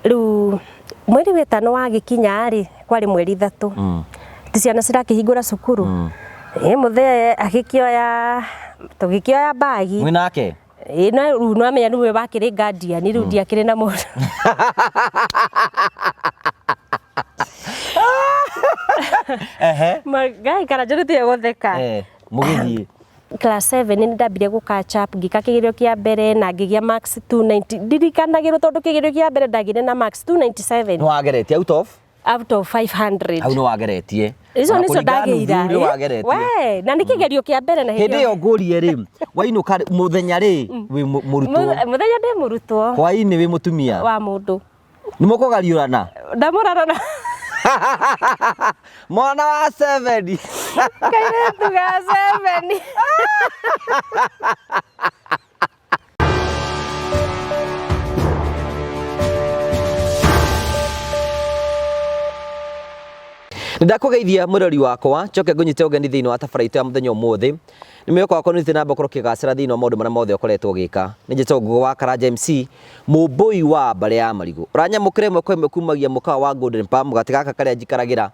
Rĩu mweri wetano wagĩkinya rĩ, kwarĩ mweri ithatũ, ti ciana cirakĩhingũra cukuru. Ĩ mũthee agĩkĩoya, tũgĩkĩoya mbagi. Mwĩ nake? Ĩ no rĩu nĩwamenya nĩwe wakĩrĩ guardian, rĩu ndiakĩrĩ na mũndũ. Ehe. Ngai Karanja nĩtiga gũtheka. Eh, mũgĩthiĩ. Class 7 nĩ ndambire gũ catch up, ngĩka kĩgerio kĩa mbere na ngĩgĩa marks 290, ndirikanagĩrwo tondũ kĩgerio kĩa mbere ndagĩire na marks 297. Nĩ wageretie out of? Out of 500. Hau nĩ wageretie. Icio Ona nĩcio kũringana ndagĩira. nuthu nĩ wageretie. We, na nĩ kĩgerio kĩa mbere na Hĩndĩ ĩyo ngũrie rĩ, wainũka rĩ, mũthenya rĩ, wĩ mũrutwo. Mũthenya ndĩ mũrutwo. Hwaĩ-inĩ wĩ mũtumia. Wa mũndũ. Nĩ mũkũgariũrana? Ndamũrarora. Mwana wa seven. Kairĩtu ga seven. Nĩndakũgeithia mwĩrori wakwa, njoke ngũnyite ũgeni thĩinĩ wa tabarĩra itũ ya mũthenya ũmũthĩ. Nĩ mwĩhoko wakwa nĩ ũthiĩte na mbere gũkorwo ũkĩgacĩra thĩinĩ wa maũndũ marĩa mothe ũkoretwo ũgĩka. Nĩ njĩtagwo Ngũgĩ wa Karanja MC, mũmbũi wa mbarĩ ya marigũ. Ũranyamũkĩra ĩmwe kwa ĩmwe kumagia mũkawa wa Golden Palm, gatĩ gaka karĩa njikaragĩra.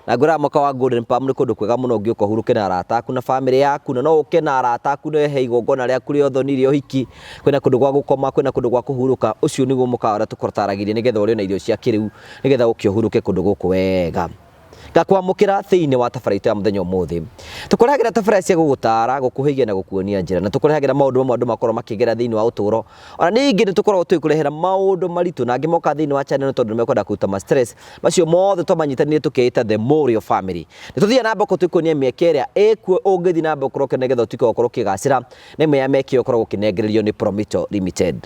Na ngwĩraga mũkawa wa Golden Palm nĩ kũndũ kwega mũno ũngĩũka ũhurũke na arata aku na bamĩrĩ yaku, na no ũke na arata aku na ũrehe igongona rĩaku rĩa ũthoni, rĩa ũhiki. Kwĩna kũndũ gwa gũkoma, kwĩna kũndũ gwa kũhurũka. Ũcio nĩguo mũkawa ũrĩa tũgũtaragĩria nĩgetha ũrĩe na irio cia kĩrĩu, nĩgetha ũke ũhurũke kũndũ gũkũ wega. Ngakwamũkĩra thĩinĩ wa tabarĩra itũ ya mũthenya ũmũthĩ. Tũkũrehagĩra tabarĩra cia gũgũtara, gũkũhĩgia na gũkuonia njĩra. Na tũkũrehagĩra maũndũ mamwe andũ makoragwo makĩgera thĩinĩ wa ũtũũro. Ona ningĩ nĩ tũkoragwo tũgĩkũrehera maũndũ maritũ na angĩ mokaga thĩinĩ wa channel tondũ nĩ mekwenda kũruta ma stress. Macio mothe twamanyitanire tũkĩĩta The Morio Family. Nĩ tũthiaga na mbere tũgĩkuonia mĩeke ĩrĩa ĩkuo ũngĩthiĩ na mbere gũkorwo nĩgetha ũtuĩke wa gũkorwo ũkĩgacĩra. Na ĩmwe ya mĩeke ĩyo ũkoragwo ũkĩnengererio nĩ Promito Limited.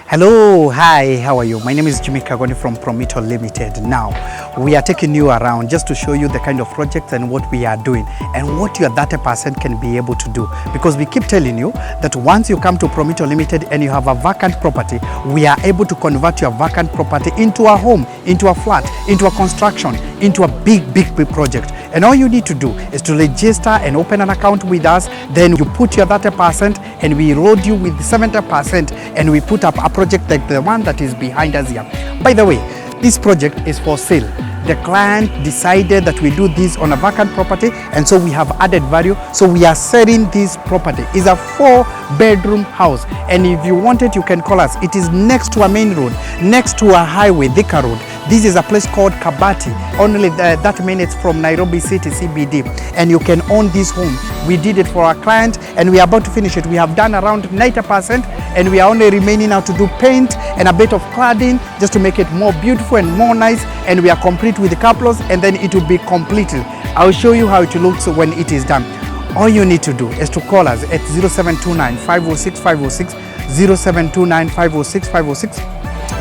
Hello, hi, how are you? My name is Jimmy Kagoni from Promito Limited. Now, we are taking you around just to show you the kind of projects and what we are doing and what your 30% can be able to do. Because we keep telling you that once you come to Promito Limited and you have a vacant property, we are able to convert your vacant property into a home, into a flat, into a construction, into a big, big, big project. And all you need to do is to register and open an account with us. Then you put your 30% and we load you with 70% and we put up a project like the one that is behind us here. By the way, this project is for sale. The client decided that we do this on a vacant property, and so we have added value. So we are selling this property. It's a 4-bedroom house, and if you want it, you can call us. It is next to a main road, next to a highway, Thika Road. This is a place called Kabati, only 30 minutes from Nairobi City CBD, and you can own this home. We did it for our client, and we are about to finish it. We have done around 90%, and we are only remaining now to do paint and a bit of cladding just to make it more beautiful and more nice, and we are complete with the couplers, and then it will be completed. I'll show you how it looks when it is done. All you need to do is to call us at 0729 506 506, 0729 506 506,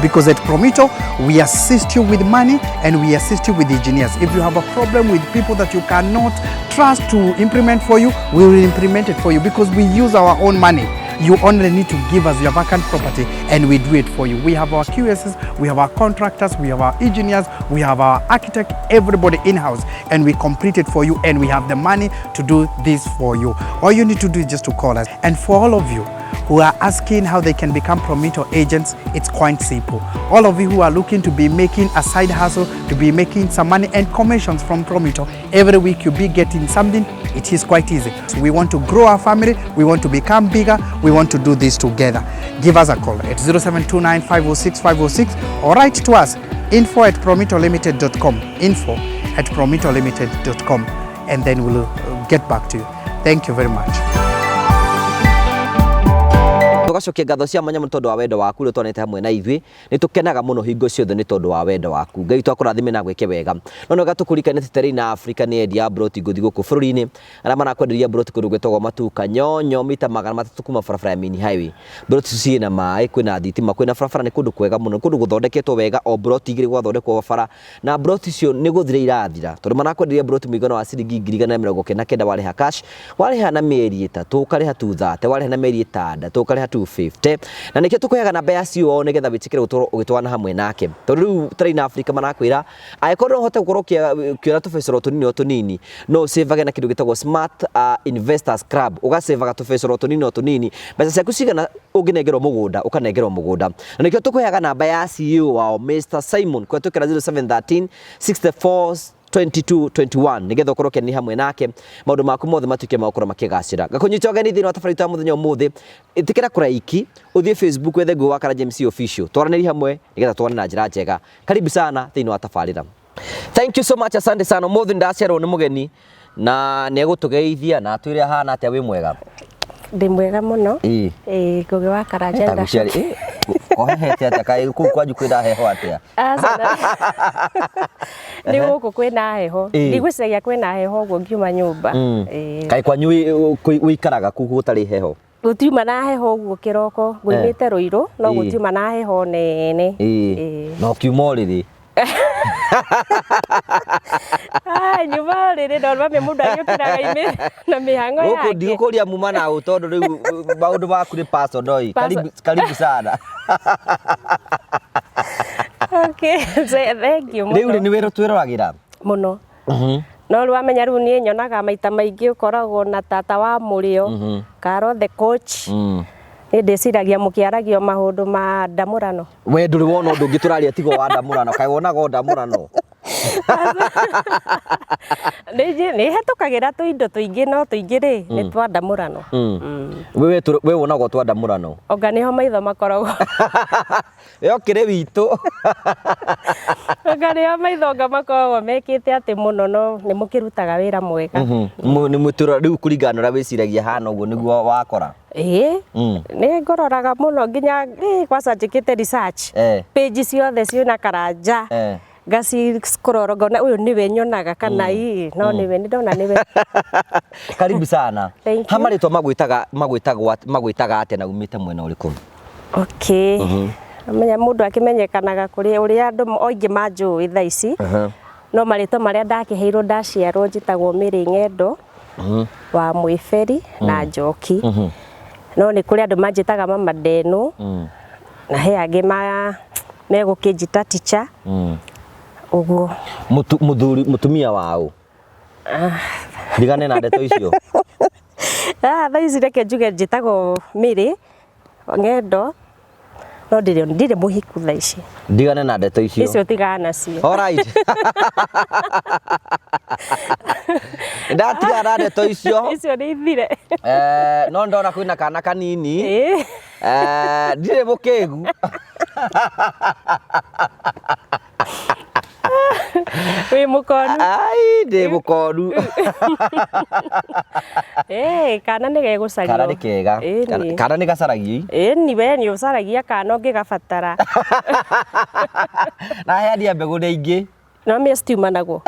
because at Promito, we assist you with money and we assist you with engineers. If you have a problem with people that you cannot trust to implement for you, we will implement it for you because we use our own money. You only need to give us your vacant property and we do it for you. We have our QSs, we have our contractors, we have our engineers, we have our architect, everybody in-house, and we complete it for you, and we have the money to do this for you. All you need to do is just to call us. And for all of you who are asking how they can become Promito agents, it's quite simple. All of you who are looking to be making a side hustle, to be making some money and commissions from Promito, every week you'll be getting something. It is quite easy. So we want to grow our family, we want to become bigger, we want to do this together. Give us a call at 0729 506 506 or write to us info@promitolimited.com, info@promitolimited.com, and then we'll get back to you. Thank you very much. Tũgacokia ngatho cia mwanya mũno tondũ wa wendo waku ũrĩa ũtwanĩte hamwe na ithuĩ. Nĩ tũkenaga mũno hingo ciothe nĩ tondũ wa wendo waku. Ngai witũ akũrathime na agwĩke wega. No nĩwega tũkũririkanie atĩ Terrain Africa nĩ endia a mburoti ngũthi gũkũ bũrũri-inĩ, arĩa marakwenderia mburoti kũndũ gwĩtagwo Matuka, Nyonyo, mita 300 kuma barabara ya main highway. Mburoti icio ciĩna maĩ, kwĩna thitima, kwĩna barabara, nĩ kũndũ kwega mũno, nĩ kũndũ gũthondeketwo wega, o mburoti igĩrĩ gwathondekwo bara, na mburoti icio nĩ gũthira irathira, tondũ marakwenderia mburoti mũigana wa ciringi 199,000 warĩha cash, warĩha na mĩeri ĩtatũ ũkarĩha 230, warĩha na mĩeri ĩtandatũ ũkarĩha 2. 250. Na nĩkĩo tũkũheaga namba ya CEO nĩgetha wĩtĩkĩre gũtũrwo ũgĩtwarana hamwe nake, tondũ rĩu Train Africa marakwĩra angĩkorwo no ũhote gũkorwo ũkĩona tũbeca o tũnini o tũnini, no ũcĩvage na kĩndũ gĩtagwo Smart Investors Club, ũgacĩvaga tũbeca o tũnini o tũnini, mbeca ciaku cigana ũngĩnengerwo mũgũnda ũkanengerwo mũgũnda. Na nĩkĩo tũkũheaga namba ya CEO wao Mr Simon kũhetũkĩra 0713 64 22 21 nigetha ũkorwo ũkĩanĩria hamwe nake, maũndũ maku mothe matuĩke ma gũkorwo makĩgacĩra. Ngakũnyita ũgeni thĩinĩ wa tabarĩra itũ ya mũthenya ũmũthĩ, ĩtĩkĩra kũraiki, ũthiĩ Facebook wethe Ngũgĩ wa Karanja MC Official, twaranĩrie hamwe nĩgetha twane na njĩra njega. Karibu sana thĩinĩ wa tabarĩra. Thank you so much, asante sana. Ũmũthĩ ndacerwo nĩ mũgeni na nĩ egũtũgeithia na atwĩre ahana atĩa. Wĩ mwega? Ndĩ mwega mũno. Ĩĩ. Ĩĩ, Ngũgĩ wa Karanja. Tagũciari kũhehete atĩa? Kaĩ kũu kwanyu kwĩna heho atĩa? Aca, nĩ gũkũ kwĩna heho. Ĩĩ. Ndigwĩciragia kwĩna heho ũguo ngiuma nyũmba. Ĩĩ. Kaĩ kwanyu wĩikaraga kũu gũtarĩ heho? Gũtiuma na heho ũguo kĩroko, ngũimĩte Rũirũ, no Ĩĩ. gũtiuma na heho nene. Ĩĩ. Na ũkiuma ũrĩrĩ? Ai, nyuma ũrĩrĩ no mami mũndũ agĩũkĩraga imĩ na mĩhang'o Gũkũ yake. ndigũkũria muma na ũ, tondũ rĩu maũndũ maku nĩ personal. Karibu, karibu sana. Okay, thank you Rĩu rĩ mũno. Nĩ wĩra twĩroragĩra. Mũno. No rĩu wamenya rĩu niĩ nyonaga maita maingĩ ũkoragwo na tata wa mũrĩo, Karo the coach. Niĩ ndĩciragia mũkĩaragio maũndũ ma ndamũrano. We ndũrĩ wona ũndũ ũngĩ tũraria tigo wa ndamũrano? Kaĩ wonaga o ndamũrano? Nĩ hetũkagĩra tũindo tũingĩ, no tũingĩ rĩ nĩ twa ndamũrano. We wonaga twa ndamũrano? Onga nĩho maitho makoragwo. We ũkĩrĩ witũ. Onga nĩho maitho anga makoragwo mekĩte atĩ mũno, no nĩ mũkĩrutaga wĩra mwega. Nĩ mũtũra rĩu kũringana na ũrĩa wĩciragia hana ũguo nĩguo wakora? Ĩĩ. Nĩ ngũroraga mũno nginya kwanza njĩkĩte research. Page ciothe ciĩna Karanja. Ngaci scroll ngona ũyũ nĩwe nyonaga kana ii no nĩwe nĩ ndona nĩwe. Karibu sana. Thank you. Ha marĩtwa magwĩtaga atĩa na umĩte mwena ũrĩkũ? Okay. Menya mũndũ akĩmenyekanaga kũrĩ ũrĩa andũ oingĩ manjũĩ thaa ici. No marĩtwa marĩa ndakĩheirwo ndaciarwo, njĩtagwo Mary Ng'endo wa Mwĩberi na Njoki. No nĩ kũrĩ andũ manjĩtaga Mama Ndenu, na he angĩ ma megũkĩnjĩta teacher ũguo. Mũthuri mũtumia waũ? Ndigane na ndeto icio. Ah, thaa ici reke njuge njĩtagwo Mary Ng'endo, no ndirĩ mũhiku thaa ici. Ndigane na ndeto icio. Icio tigana nacio. Alright. Ndatigana na ndeto icio. Icio nĩ ithire. No ndona kwĩna kana kanini. Ĩĩ. Ndirĩ mũkĩgu. Wĩ mũkonu. Ai, ndĩ mũkonu. Ĩĩ, kana nĩ gegũcario. Kana nĩ kega. Ĩni. Kana nĩ gacaragio. Ĩni, we nĩ ũcaragia kana ũngĩgabatara. Na heania mbegũ nĩ aingĩ. No mĩa citiumanagwo.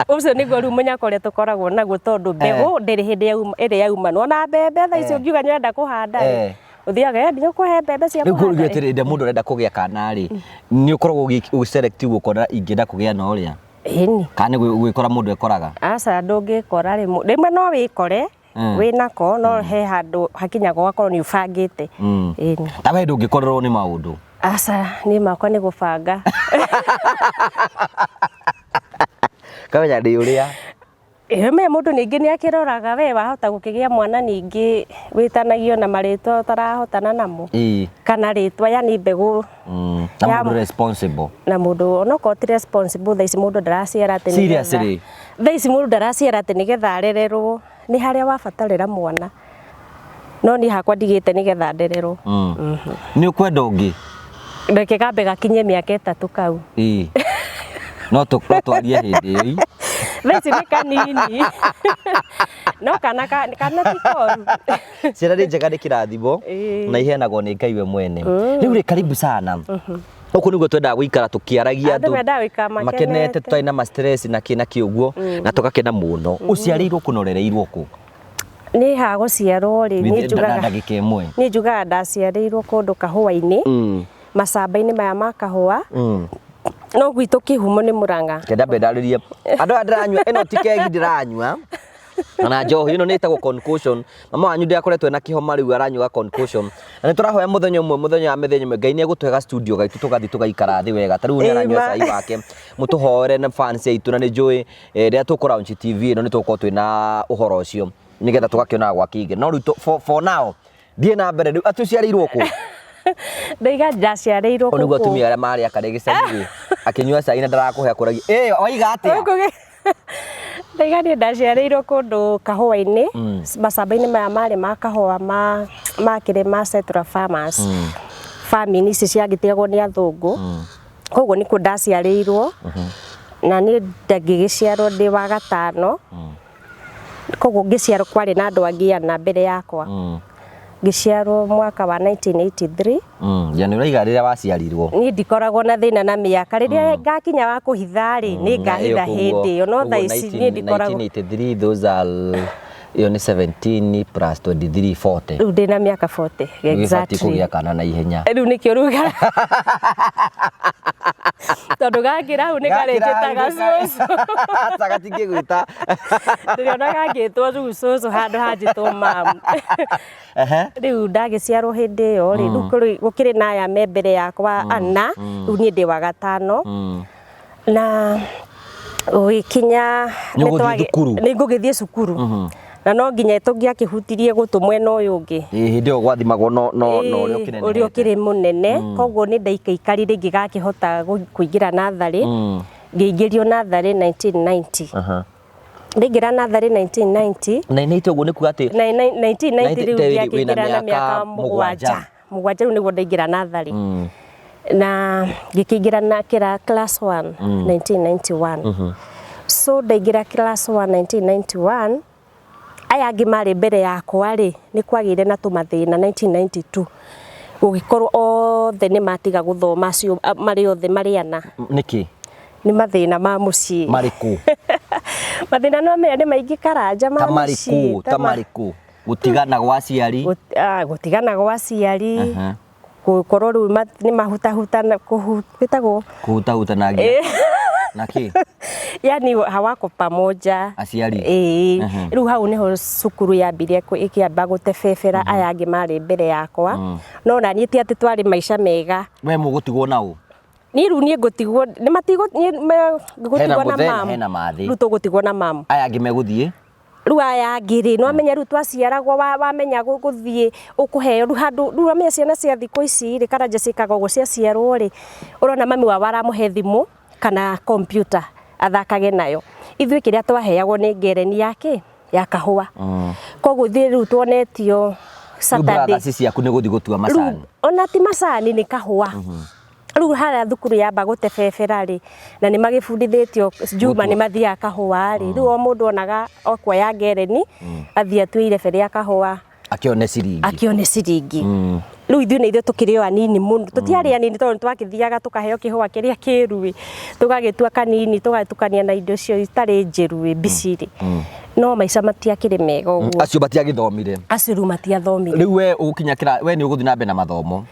Ũcio nĩguo rĩu mũnyaka ũrĩa tũkoragwo naguo, tondũ mbegũ ndĩrĩ hĩndĩ ĩrĩ yaumanwo. Ona mbembe thaa ici ũngiuga nĩ ũrenda kũhanda rĩ, ũthiaga nĩ ũkũhe mbembe cia Rĩu kũhanda kũrigwo rĩ. atĩrĩ, hĩndĩ ĩrĩa mũndũ arenda kũgĩa kana rĩ, nĩ ũkoragwo ũgĩ-select ũkona ingĩenda kũgĩa na ũrĩa? Ĩni. Kana nĩ gwĩkora mũndũ ekoraga? Aca, ndũngĩkora rĩmwe. Rĩmwe no wĩkore wĩnako, no he handũ hakinyaga ũgakorwo nĩ ũbangĩte. Ĩni. Ta we ndũngĩkorerwo nĩ maũndũ? Aca, niĩ makwa nĩ gũbanga. Kamenya ndĩ ũrĩa. Ĩĩ, me mũndũ ningĩ nĩ akĩroraga we wahota gũkĩgĩa mwana, ningĩ wĩtanagio na marĩtwa ũtarahotana namo. Kana rĩtwa, yani mbegũ. Na mũndũ responsible. Na mũndũ onokorwo ti responsible, thaa ici mũndũ ndaraciara atĩ nĩgetha- Seriously? Thaa ici mũndũ ndaraciara atĩ nĩgetha arererwo, nĩ harĩa wabatarĩra mwana. No niĩ hakwa ndigĩte nĩgetha ndererwo. Nĩ ũkwenda ũngĩ? Reke kambe gakinye mĩaka 3 kau. Ĩĩ. No twarie hĩndĩ ĩyo. Thaa ici nĩ kanini. No kana ti koru. Ciana nĩ njega, nĩ kĩrathimo na iheanagwo nĩ Ngai we mwene. Rĩu rĩ, karibu sana. Gũkũ nĩguo twendaga gũikara tũkĩaragia. Andũ mendaga gũikara makenete, makenete. Tũtarĩ na ma stress na kĩ na kĩ ũguo, na tũgakena mũno. Ũciarĩirwo kũ na ũrereirwo kũ? Niĩ ha gũciarwo rĩ, niĩ Na njugaga ndagĩka ĩmwe. Niĩ njugaga ndaciarĩirwo kũndũ kahũa-inĩ, macamba-inĩ maya ma kahũa, no gwitũ kĩhumo nĩ Mũrang'a. Kenda mbe ndarĩrie andũ aya ndĩranyua. Ĩno ti kegi ndĩranyua. Na njohi ĩno nĩ ĩtagwo concoction. Mama wanyu ndĩakoretwo ena kĩhoma, rĩu aranyuaga concoction. Na nĩ tũrahoya mũthenya ũmwe, mũthenya wa mĩthenya ĩmwe, Ngai nĩ egũtũhe studio gaitũ, tũgathiĩ tũgaikara thĩ wega. Ta rĩu nĩ aranyua Ĩma. cai wake. Mũtũhoere na fans aitũ, na nĩ njũĩ rĩrĩa tũkũ launch TV ĩno nĩ tũgũkorwo twĩna ũhoro ũcio nĩgetha tũgakĩonaga gwa kĩingĩ. No rĩu for now thiĩ na mbere. Rĩu atĩ ũciarĩirwo kũ? Ndaiga ndaciarĩirwo Ũyũ nĩguo gũkũ. atumia arĩa marĩ akare gĩcagi-rĩ, akĩnyua cai na ndarakũhe akũragia ĩ waiga atĩa? Gũkũ ndaiga niĩ ndaciarĩirwo kũndũ kahũa-inĩ, macamba-inĩ maya marĩ ma kahũa ma kĩrĩ ma Central Farmers, farming ici ciagĩtigagwo nĩ athũngũ. Koguo nĩkuo ndaciarĩirwo, na niĩ ngĩgĩciarwo ndĩ wa gatano. Koguo ngĩciarwo kwarĩ na andũ angĩ ana mbere yakwa. Ngĩciarwo mwaka wa 1983. Ya nĩ ũraiga rĩrĩa waciarirwo. Niĩ ndikoragwo na thĩna na mĩaka. Rĩrĩa ngakinya wa kũhitha rĩ, nĩ ngahitha hĩndĩ ĩyo, no thaa ici niĩ ndikoragwo. 1983, those are, ĩyo nĩ 17 plus 23, 40. Rĩu ndĩna mĩaka 40. Nĩ Exactly. kũgĩa kana na ihenya. Rĩu nĩkĩo rĩu tondũ gakĩra hau nĩ karĩnjĩtaga cũcũ. Aca gatingĩgwĩta. Ndĩrĩona gangĩtwo rĩu cũcũ handũ hanjĩtwo mamu. Rĩu ndagĩciarwo hĩndĩ ĩyo rĩ, rĩu gũkĩrĩ na aya me mbere yakwa ana, rĩu niĩ ndĩ wa gatano. Na gũgĩkinya Nĩ ũgũthiĩ thukuru? Nĩ ngũgĩthiĩ cukuru. Na no nginya tũngĩakĩhutirie gũtũ mwena ũyũ ũngĩ. Ĩ, hĩndĩ ĩyo gwathimagwo no ũrĩa Ĩĩ, ũrĩa ũkĩnenehete. ũkĩrĩ mũnene. Koguo nĩ ndaikaikarire ingĩgakĩhota kũingĩra natharĩ. Ngĩingĩrio natharĩ 1990. Ndaingĩra natharĩ 1990. Na nĩ ũguo nĩ kuga atĩ 1990 rĩu 90 wĩna ngĩakĩingĩra na mĩaka mĩaka mũgwanja. mũgwanja. Mũgwanja rĩu nĩguo ndaingĩra natharĩ. Na ngĩkĩingĩra na kĩra class 1 1991. So ndaingĩra class 1 1991, aya angĩ marĩ mbere yakwa rĩ, nĩ kwagĩire na tũmathĩna 1992, gũgĩkorwo othe nĩ matiga gũthoma, acio marĩ othe marĩ ana. Nĩkĩ? Nĩ mathĩna ma mũciĩ. Marĩkũ? Mathĩna no menya nĩ maingĩ, Karanja, ma Ta mũciĩ. marĩkũ? Ta marĩkũ? Gũtigana gwa aciari? Gũtigana gwa aciari, gũkorwo rĩu nĩ mahutahutana, gwĩtagwo Kũhutahutanagia na kĩ? Yani hawako pamoja. Aciari? Ĩĩ. Rĩu hau nĩho cukuru yambirie ĩkĩamba gũtebebera aya angĩ marĩ mbere yakwa, no na niĩ ti atĩ twarĩ maica mega. We mũgũtigwo na ũ? Niĩ rĩu niĩ ngũtigwo nĩ matigwo niĩ ngũtigwo na Mũthee na mamu. hena Mathĩ. Rĩu tũgũtigwo na mamu. Aya angĩ megũthiĩ? Rĩu aya angĩ rĩ, nĩwamenya rĩu twaciaragwo wamenya gũthiĩ ũkũheo rĩu handũ. Rĩu wamenya ciana cia thikũ ici rĩ, Karanja, ciĩkaga ũguo. Ciaciarwo rĩ, ũrona mami wao aramũhe thimũ kana kompiuta athakage nayo. Ithuĩ kĩrĩa twaheagwo nĩ ngereni ya kĩ ya kahũa. Koguo ithuĩ rĩu tuonetio Rĩu Saturday brothers ciaku nĩ gũthiĩ gũtua rĩu macani? Ona ti macani, nĩ kahũa. Rĩu harĩa thukuru yamba gũtebebera rĩ, na nĩ magĩbundithĩtio Juma nĩ mathiaga kahũa rĩ, rĩu o mũndũ onaga okuoya ngereni athiĩ atue irebe rĩa kahũa. Akĩone ciringi. Akĩone ciringi. Rĩu ithuĩ nĩ ithuĩ tũkĩrĩ o anini mũno, tũtiarĩ anini tondũ twakĩthiaga tũkaheo kĩhũa kĩrĩa kĩruĩ, tũgagĩtua kanini, tũgatukania na indo icio itarĩ njĩruĩ mbici rĩ, no maica matiakĩrĩ mega ũguo. Acio matiagĩthomire? Acio rĩu matiathomire. Rĩu we ũgũkinya kĩra we nĩ ũgũthiĩ na mbere na mathomo?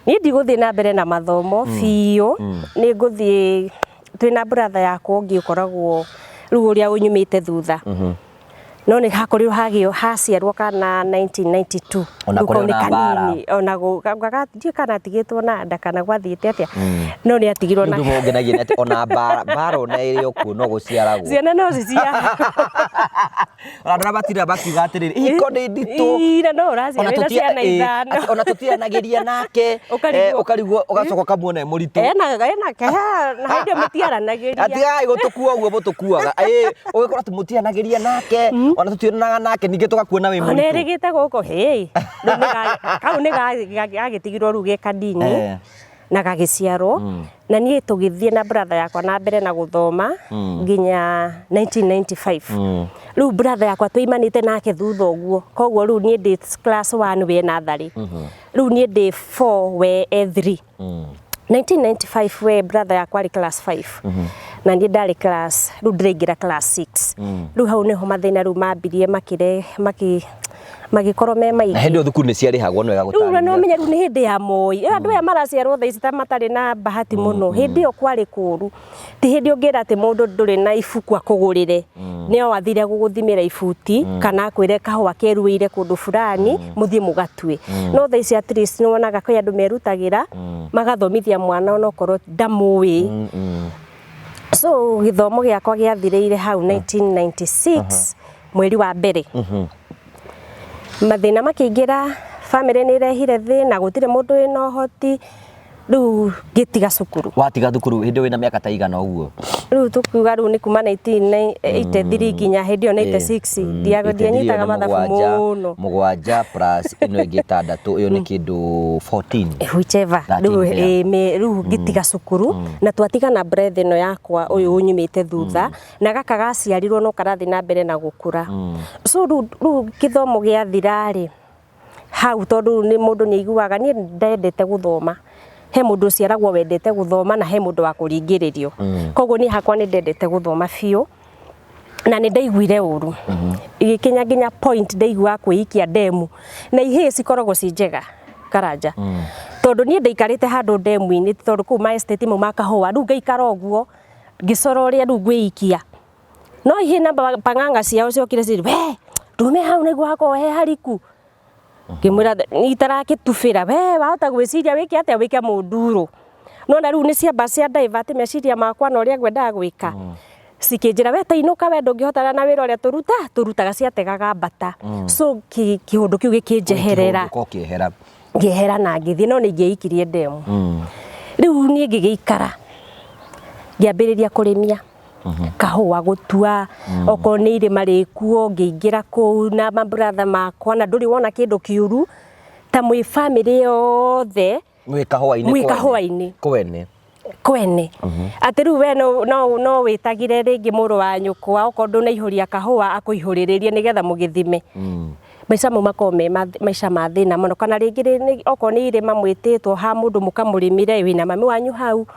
Niĩ ndigũthiĩ na mbere na mathomo biũ. Nĩ ngũthiĩ twĩna brother yakwa ũngĩ ũkoragwo rĩu ũrĩa ũnyumĩte thutha, no nĩ hakorirwo hagĩo haciarwo kana 1992. Ona Rĩu kũrĩ kau nĩ ona mbara. kanini, ona ndiũĩ kana atigĩtwo na nda kana gwathiĩte atĩa, no nĩ atigirwo na Nĩ ũndũ ũngenagia nĩ atĩ ona mbara mbara ona ĩrĩ o kuo no gũciaragwo. Ciana no ciciaragwo. Ona andũ arĩa matindaga makiuga atĩrĩrĩ, ihiko nĩ nditũ. Ira no ũraciarĩra ciana ithano. Ona tũtiaranagĩria nake. Ũkarigwo. Ũkarigwo, ũgacoka ũkamuona e mũritũ. Ena keha na hĩndĩ ĩyo mũtiaranagĩria. Atigai gũtũkua ũguo mũtũkuaga. Ũgĩkorwo atĩ mũtiaranagĩria nake, ona tũtionanaga nake, ningĩ tũgakuona wĩ Ona mũritũ. ĩrĩgĩte gũkũ hĩ, rĩu kau nĩ gagĩtigirwo rĩu ge kanini na gagĩciarwo, na niĩ tũgĩthiĩ na brother yakwa na mbere na gũthoma nginya 1995. Rĩu brother yakwa tũimanĩte nake thutha ũguo, koguo rĩu niĩ ndĩ class 1, we natharĩ, rĩu niĩ ndĩ 4, we e 3. 1995 we brother yakwa arĩ class 5 na niĩ ndarĩ class, rĩu ndĩraingĩra class 6. Rĩu hau nĩho mathĩna rĩu mambirie makĩre maki Magĩkorwo me Na maingĩ. Hĩndĩ ĩyo thukuru nĩ ciarĩhagwo no wega Rĩu na gũtarĩria. Menya rĩu nĩ hĩndĩ ya Moi. Andũ aya maraciarwo thaa ici ta matarĩ na bahati mũno. Hĩndĩ ĩyo kwarĩ kũũru. Ti hĩndĩ ũngĩra atĩ mũndũ ndũrĩ na ibuku akũgũrĩre. Nĩo athire gũgũthimĩra ibuti kana akwĩre kahũa keruĩire kũndũ fulani mũthiĩ mũgatue. No thaa ici at least nĩ wonaga kwĩ andũ merutagĩra magathomithia mwana onokorwo ndamũĩ. So gĩthomo gĩakwa gĩathirĩire hau 1996 mweri wa mbere. Mathĩna makĩingĩra, bamĩrĩ nĩ ĩrehire thĩna, gũtirĩ mũndũ wĩna ũhoti, rĩu ngĩtiga cukuru. Watiga thukuru hĩndĩ ĩyo wĩna mĩaka ta igana ũguo? Rĩu tũkiuga rĩu nĩ kuma 1983 nginya hĩndĩ ĩyo 96, ndianyitaga mathabu mũno. 7 plus ĩno ĩngĩ 6, ĩyo nĩ kĩndũ 14. Whichever. 13, Rĩu yeah. rĩu ngĩtiga cukuru na twatigana breath ĩno yakwa ũyũ ũnyumĩte thutha na gaka gaciarirwo no karathiĩ na mbere na gũkũra. So rĩu gĩthomo gĩathira rĩ, hau tondũ nĩ mũndũ nĩ aiguaga, niĩ ndendete gũthoma. He mũndũ ũciaragwo wendete gũthoma na he mũndũ wa kũringĩrĩrio. Koguo niĩ hakwa nĩ ndendete gũthoma biũ na nĩ ndaiguire ũru. Igĩkinya nginya point ndaiguaga kwĩikia ndemu, na ihĩĩ cikoragwo ci njega Karanja. Tondũ niĩ ndaikarĩte handũ ndemu-inĩ, tondũ kũu ma estate mau ma kahũa, rĩu ngaikara ũguo ngĩcora ũrĩa rĩu ngwĩikia. No ihĩĩ na pang'ang'a ciao ciokire cirĩ, we ndume hau nĩguo hakoragwo he hariku. Ngĩmwĩra itarakĩtubĩra, we wahota gwĩciria wĩke atĩa, wĩke mũnduro. Nona rĩu nĩ ciamba cia divert meciria makwa na ũrĩa ngwendaga gwĩka. Cikĩnjĩra we ta inũka, we ndũngĩhotana na wĩra ũrĩa tũrutaga, ciategaga mbata. So kĩũndũ kĩu gĩkĩnjeherera. Kĩhũndũka ũkĩehera. Ngĩehera na ngĩthiĩ, no nĩ ingĩaikirie ndemu. Rĩu niĩ ngĩgĩikara, ngĩambĩrĩria kũrĩmia kahũa, gũtua, okorwo nĩ irĩma rĩkuo, ngĩingĩra kũu na mabrother makwa, na ndũrĩ wona kĩndũ kĩũru ta mwĩ bamĩrĩ yothe Mwĩ kahũa-inĩ. Mwĩ kahũa-inĩ. Kwene. Kwene. Atĩ rĩu we no wĩtagire rĩngĩ mũrũ wa nyũkwa, okorwo ndũnaihũria kahũa akũihũrĩrĩrie nĩgetha mũgĩthime. Maica mau makoragwo me maica ma thĩna mũno. Kana rĩngĩ okorwo nĩ irĩma mwĩtĩtwo ha mũndũ mũkamũrĩmĩre, wĩna mami wanyu hau,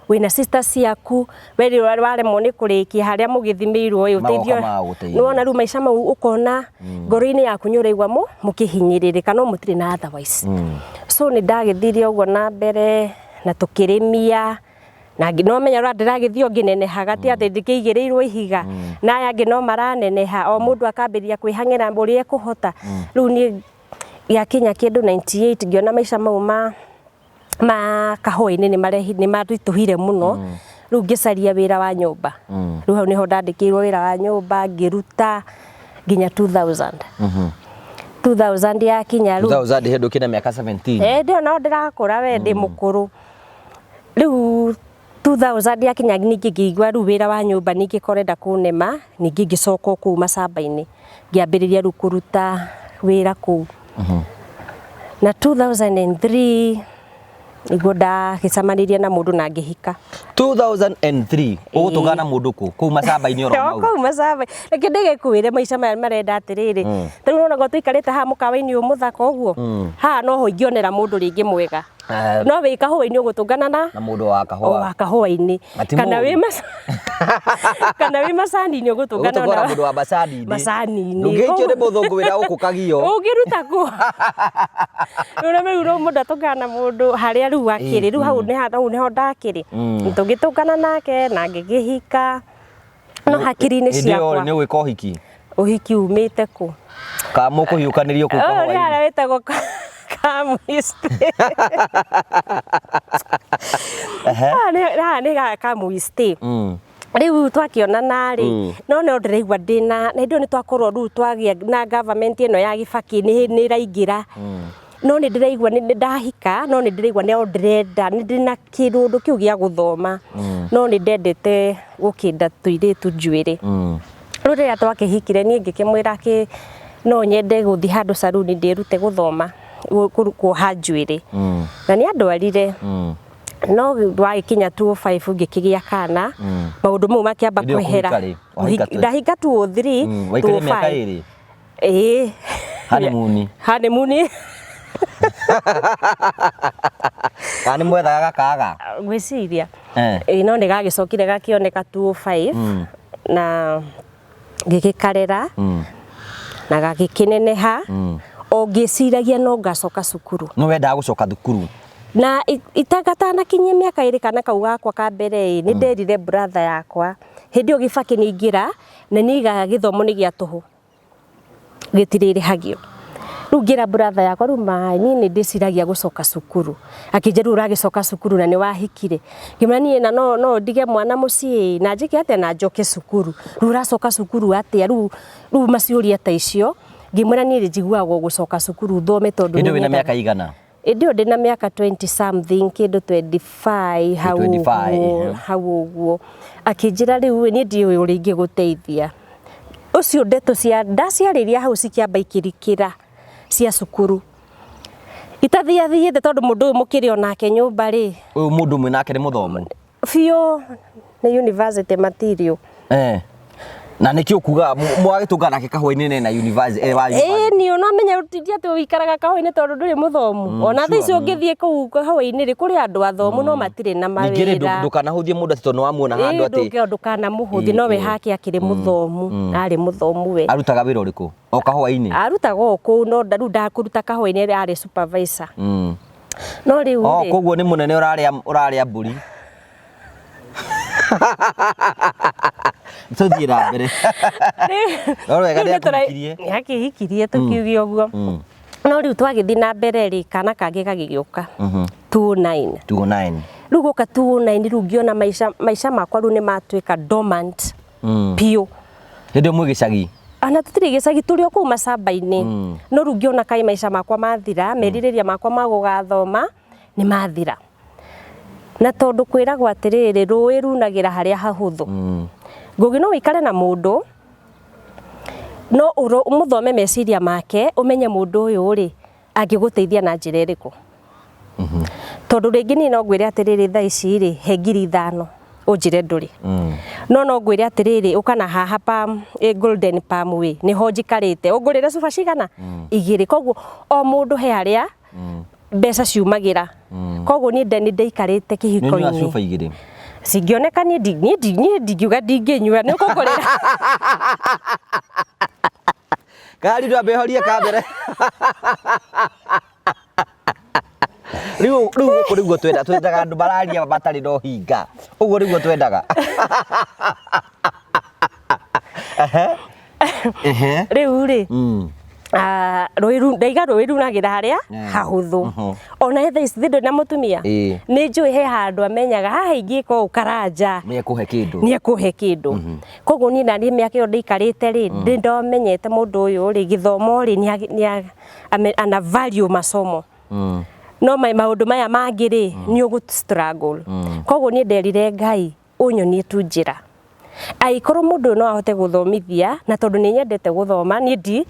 wĩna sister ciaku, we rĩrĩa waremwo nĩ kũrĩkia harĩa mũgĩthimĩirwo ĩ, ũteithio. Magoka magagũteithia. Nĩwona rĩu maica mau ũkona ngoro-inĩ yaku nĩ ũraigua mũkĩhinyĩrĩrĩka, no mũtirĩ na otherwise. So nĩ ndagĩthire ũguo na mbere na tũkĩrĩmia na no menya ũrĩa ndĩragĩthiĩ o ngĩnenehaga, ti atĩ ndĩkĩigĩrĩirwo ihiga, na aya angĩ no maraneneha, o mũndũ akambĩrĩria kwĩhang'ĩra ũrĩa ekũhota. Rĩu niĩ gĩakinya kĩndũ 98 ngĩona maica mau ma kahũa-inĩ nĩ maritũhire mũno. Rĩu ngĩcaria wĩra wa nyũmba. Rĩu hau nĩho ndandĩkĩirwo wĩra wa nyũmba, ngĩruta nginya 2000. 2000 yakinya rĩu 2000 hĩndĩ ũkĩna mĩaka 17. Ĩĩ, ndĩo no ndĩrakũra, we ndĩ mũkũrũ. Rĩu 2000 yakinya ningĩ ngĩigua rĩu wĩra wa nyũmba ningĩ korenda kũnema, ningĩ ngĩcoka o kũu macamba-inĩ, ngĩambĩrĩria rĩu kũruta wĩra kũu. Na 2003 nĩguo ndagĩcemanirie na mũndũ na ngĩhika. 2003 ũgũtũngana na mũndũ kũ? Kũu macamba-inĩ oro O mau? kũu macamba. Reke ndĩgĩkwĩre maica maya marenda atĩrĩrĩ, ta rĩu nĩwona tũikarĩte haha mũkawa-inĩ ũyũ mũthaka ũguo, haha noho ingĩonera mũndũ rĩngĩ mwega. No wĩ kahũa-inĩ ũgũtũngana na Na mũndũ wa kahũa. O wa kahũa-inĩ. Na ti Kana mũũru. kana wĩ macani-inĩ ũgũtũngana Ũgũtũngana na mũndũ wa macani-inĩ. Macani-inĩ. Ndũngĩhikio nĩ mũthũngũ wĩra gũkũ Kagio. Ũngĩruta kũ? Rĩu na rĩu mũndũ atũngana na mũndũ harĩa rĩu akĩrĩ. Rĩu hau nĩ hau nĩho ndakĩrĩ. Tũgĩtũngana nake na ngĩkĩhika. No hakiri-inĩ Hĩndĩ ĩyo ciakwa. nĩ ũgwĩka ũhiki? Ũhiki umĩte kũ? Kana mũkũhiũkanĩrio kũu Ũyũ nĩ kahũa-inĩ? harĩa wĩtagwo Kamwistĩ. Haha nĩ Kamwistĩ. Rĩu twakĩonana rĩ, no no ndĩraigua ndĩna, na hĩndĩ ĩyo nĩ twakorwo rĩu twagĩa na government ĩno ya Gĩbakĩ nĩ ĩraingĩra. No nĩ ndĩraigua nĩ ndahika, no nĩ ndĩraigua no ndĩrenda, nĩ ndĩna kĩũndũ kĩu gĩa gũthoma. No nĩ ndendete gũkĩnda tũirĩtu njuĩrĩ. Rĩu rĩrĩa twakĩhikire niĩ ngĩkĩmwĩra kĩ no nyende gũthiĩ handũ caruni ndĩrute gũthoma kuoha njuĩrĩ. Na nĩ andwarire. No wagĩkinya 205 ngĩkĩgĩa kana, maũndũ mau makĩamba Hĩndĩ ĩyo kwehera. kũhika rĩ? Wahika Ndahika 203, Waikarire mĩaka 205. 2? Ĩĩ. Honeymoon. Honeymoon. Kana nĩ mwethaga gakaga? Ngwĩciria. Ĩĩ, no nĩ gagĩcokire gakĩoneka 205 na ngĩgĩkarera. Na gagĩkĩneneha o ngĩciragia no ngacoka cukuru. No wendaga gũcoka thukuru? Na gatanakinyia mĩaka 2 kana kau gakwa ka mbere ĩ, nĩ nderire brother yakwa hĩndĩ ĩyo Gĩbakĩ nĩ aingĩra na nĩ aigaga gĩthomo nĩ gĩa tũhũ, gĩtirĩrĩhagio. Rĩu ngĩra brother yakwa, rĩu ma niĩ nĩ ndĩciragia gũcoka cukuru. Akĩnjĩra rĩu ũragĩcoka cukuru na nĩ wahikire. Ngĩmwĩra niĩ na no ndige mwana mũciĩ na njĩke atĩa na njoke cukuru. Rĩu ũracoka cukuru atĩa? Rĩu maciũria ta icio. Ngĩmwĩra niĩ njiguaga gũcoka cukuru thome tondũ Hĩndĩ ĩyo wĩna mĩaka igana? Hĩndĩ ĩyo ndĩna mĩaka 20 something, kĩndũ 25 hau 25, ũguo, hau ũguo. Akĩnjĩra rĩu niĩ ndiũĩ ũrĩa ingĩgũteithia. Ũcio ndeto cia ndaciarĩria hau cikĩamba ikĩrikĩra cia cukuru. Itathiathiĩte tondũ mũndũ ũyũ mũkĩrĩ onake nyũmba rĩ. Ũyũ mũndũ mwĩ nake nĩ mũthomu? Biũ, nĩ university material. Na nĩkĩo ũkugaga mwagĩtũngana nake kahũa-inĩ na university, wa university. Ĩĩ, niĩ no menya ti atĩ ũikaraga kahũa-inĩ tondũ ndũrĩ mũthomu. Ona thaa ici ũngĩthiĩ kũu kahũa-inĩ rĩ, kũrĩ andũ athomu no matirĩ na Ningĩ rĩ, mawĩra. ndũkanahũthie mũndũ atĩ tondũ nĩwamuona handũ atĩ Ndũkanamũhũthie, no we hake akĩrĩ mũthomu, arĩ mũthomu we. Arutaga wĩra ũrĩkũ? O kahũa-inĩ? Arutaga o kũu, no rĩu ndakũruta kahũa-inĩ, arĩ supervisor. No rĩu O, rĩ, koguo nĩ mũnene ũrarĩa mbũri. Tũthiĩ na mbere. No wega Rĩu nĩakĩhikirie. Nĩakĩhikirie tũkiuge ũguo. No rĩu twagĩthiĩ na mbere rĩ, kana kangĩ gagĩgĩũka. 209. 209. Rĩu gũka 209 rĩu ngĩona maica makwa rĩu nĩmatuĩka dormant. Biũ. Hĩndĩ ĩyo mwĩ gĩcagi? Ona tũtirĩ gĩcagi, tũrĩ o kũu macamba-inĩ. No rĩu ngĩona kaĩ maica makwa mathira, merirĩria makwa ma gũgathoma nĩ mathira. Na tondũ kwĩragwo atĩrĩrĩ, rũĩ runagĩra harĩa hahũthũ. Ngũgĩ no ũikare na mũndũ, no ũmũthome meciria make, ũmenye mũndũ ũyũ rĩ, angĩgũteithia na njĩra ĩrĩkũ. Tondũ rĩngĩ niĩ no ngwĩre atĩrĩrĩ, thaa ici rĩ, he ngiri 5, ũnjĩre ndũrĩ. No no ngwĩre atĩrĩrĩ, ũka na haha Palm, Golden Palm Way, nĩho njikarĩte, ũngũrĩre cuba cigana? 2. Koguo o mũndũ he harĩa mbeca ciumagĩra. Koguo niĩ nĩ ndaikarĩte Nĩ ũnyuaga kĩhiko-inĩ. cuba 2? Cingĩoneka niĩ niĩ ndingiuga ndingĩnyua, nĩ ũkũngũrĩra. Kari ndwambe horie kamera. Rĩu rĩu gũkũ nĩguo twenda, twendaga andũ mararia matarĩ na ũhinga. Ũguo nĩguo twendaga. Rĩu rĩ, ndaiga rũĩ runagĩra harĩa hahũthũ. Ona thaa ici ndĩ na mũtumia, nĩ njũĩ he handũ amenyaga haha ingĩka ũũ Karanja Nĩ ekũhe kĩndũ. Nĩ ekũhe kĩndũ. Koguo niĩ naniĩ mĩaka ĩyo ndaikarĩte rĩ, nĩ ndamenyete mũndũ ũyũ rĩ, gĩthomo rĩ, ana value masomo. No maũndũ maya mangĩ rĩ, nĩ ũgũ struggle. Koguo niĩ nderire Ngai ũnyonie tu njĩra. Angĩkorwo mũndũ ũyũ no ahote gũthomithia, na tondũ nĩ nyendete gũthoma, niĩ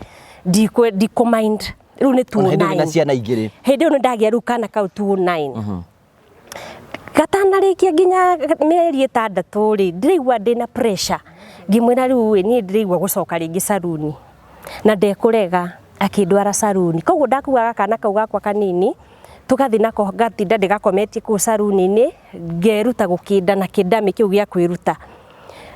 ndikũ mind. Rĩu nĩ two Ona hĩndĩ ĩyo wĩna nine. ciana igĩrĩ. Hĩndĩ ĩyo nĩ ndagĩa rĩu kana kau 209. Gatanarĩkia nginya mĩeri 6 rĩ, ndĩraigua ndĩna pressure. Ngĩmwĩra rĩu ĩ, niĩ ndĩraigua gũcoka rĩngĩ saruni. Na ndekũrega, akĩndwara saruni. Koguo ndakuaga kana kau gakwa kanini, tũgathiĩ nako ngatinda ndĩgakometie kũu saruni-inĩ, ngeruta gũkĩnda na kĩndamĩ kĩu gĩa kwĩruta.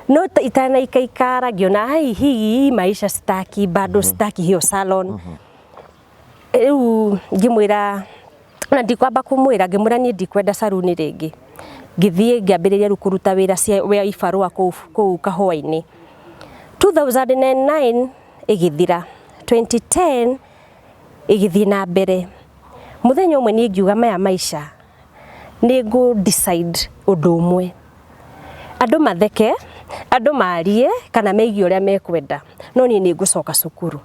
No itanaikaikara ngĩona, ai, hii maisha sitaki, bado sitaki hiyo salon. Rĩu ngĩmwĩra, na ndikwamba kũmwĩra, ngĩmwĩra niĩ ndikwenda saruni rĩngĩ. Ngĩthiĩ ngĩambĩrĩria rĩu kũruta wĩra wa ibarũa kũu kahũa-inĩ. 2009 ĩgĩthira, 2010 ĩgĩthiĩ na mbere. Mũthenya ũmwe niĩ ngiuga maya maica nĩ ngũ decide ũndũ ũmwe. Andũ matheke, andũ marie kana meigie ũrĩa mekwenda, no niĩ nĩ ngũcoka cukuru.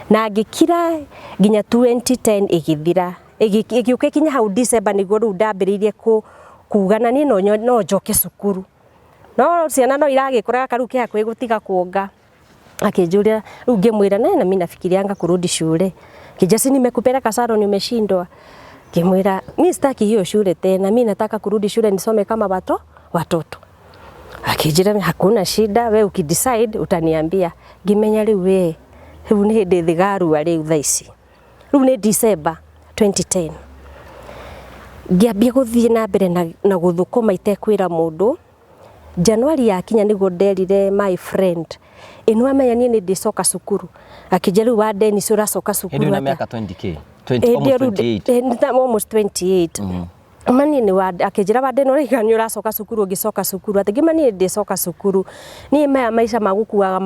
Na ngĩkira nginya 2010 ĩgĩthira. Ĩgĩũka ĩkinya hau December nĩguo rĩu ndambĩrĩirie kuga na niĩ no njoke cukuru. No ciana no iragĩkũra gaka rĩu ke hakuhĩ gũtiga kuonga. Akĩnjũria, rĩu ngĩmwĩra, na mimi nafikirianga kurudi shule. Akĩnjĩra, si nimekupeleka salon umeshindwa. Ngĩmwĩra, mi sitaki hiyo shule tena, mi nataka kurudi shule nisome kama watoto. Akĩnjĩra, hakuna shida, we ukidecide utaniambia. Ngĩmenya rĩu we, rĩu nĩ hĩndĩ thĩgarua rĩu thaa ici. Rĩu nĩ December 2010. Ngĩambia gũthiĩ na mbere na gũthũkũma itekwĩra mũndũ. January yakinya nĩguo nderire my friend, ĩ nĩwamenya niĩ nĩ ndĩcoka cukuru. Akĩnjĩra rĩu wa Dennis ũracoka Hĩndĩ cukuru ĩyo na atĩa? mĩaka 20k, 20, Hĩndĩ almost ĩyo rĩu 28. nĩ ta almost 28. Ma niĩ nĩ wa akĩnjĩra wa Dennis ũraiga nĩ ũracoka cukuru, ũngĩcoka cukuru atĩ? Ngĩma niĩ ndĩcoka cukuru, niĩ maya maica ma gũkuaga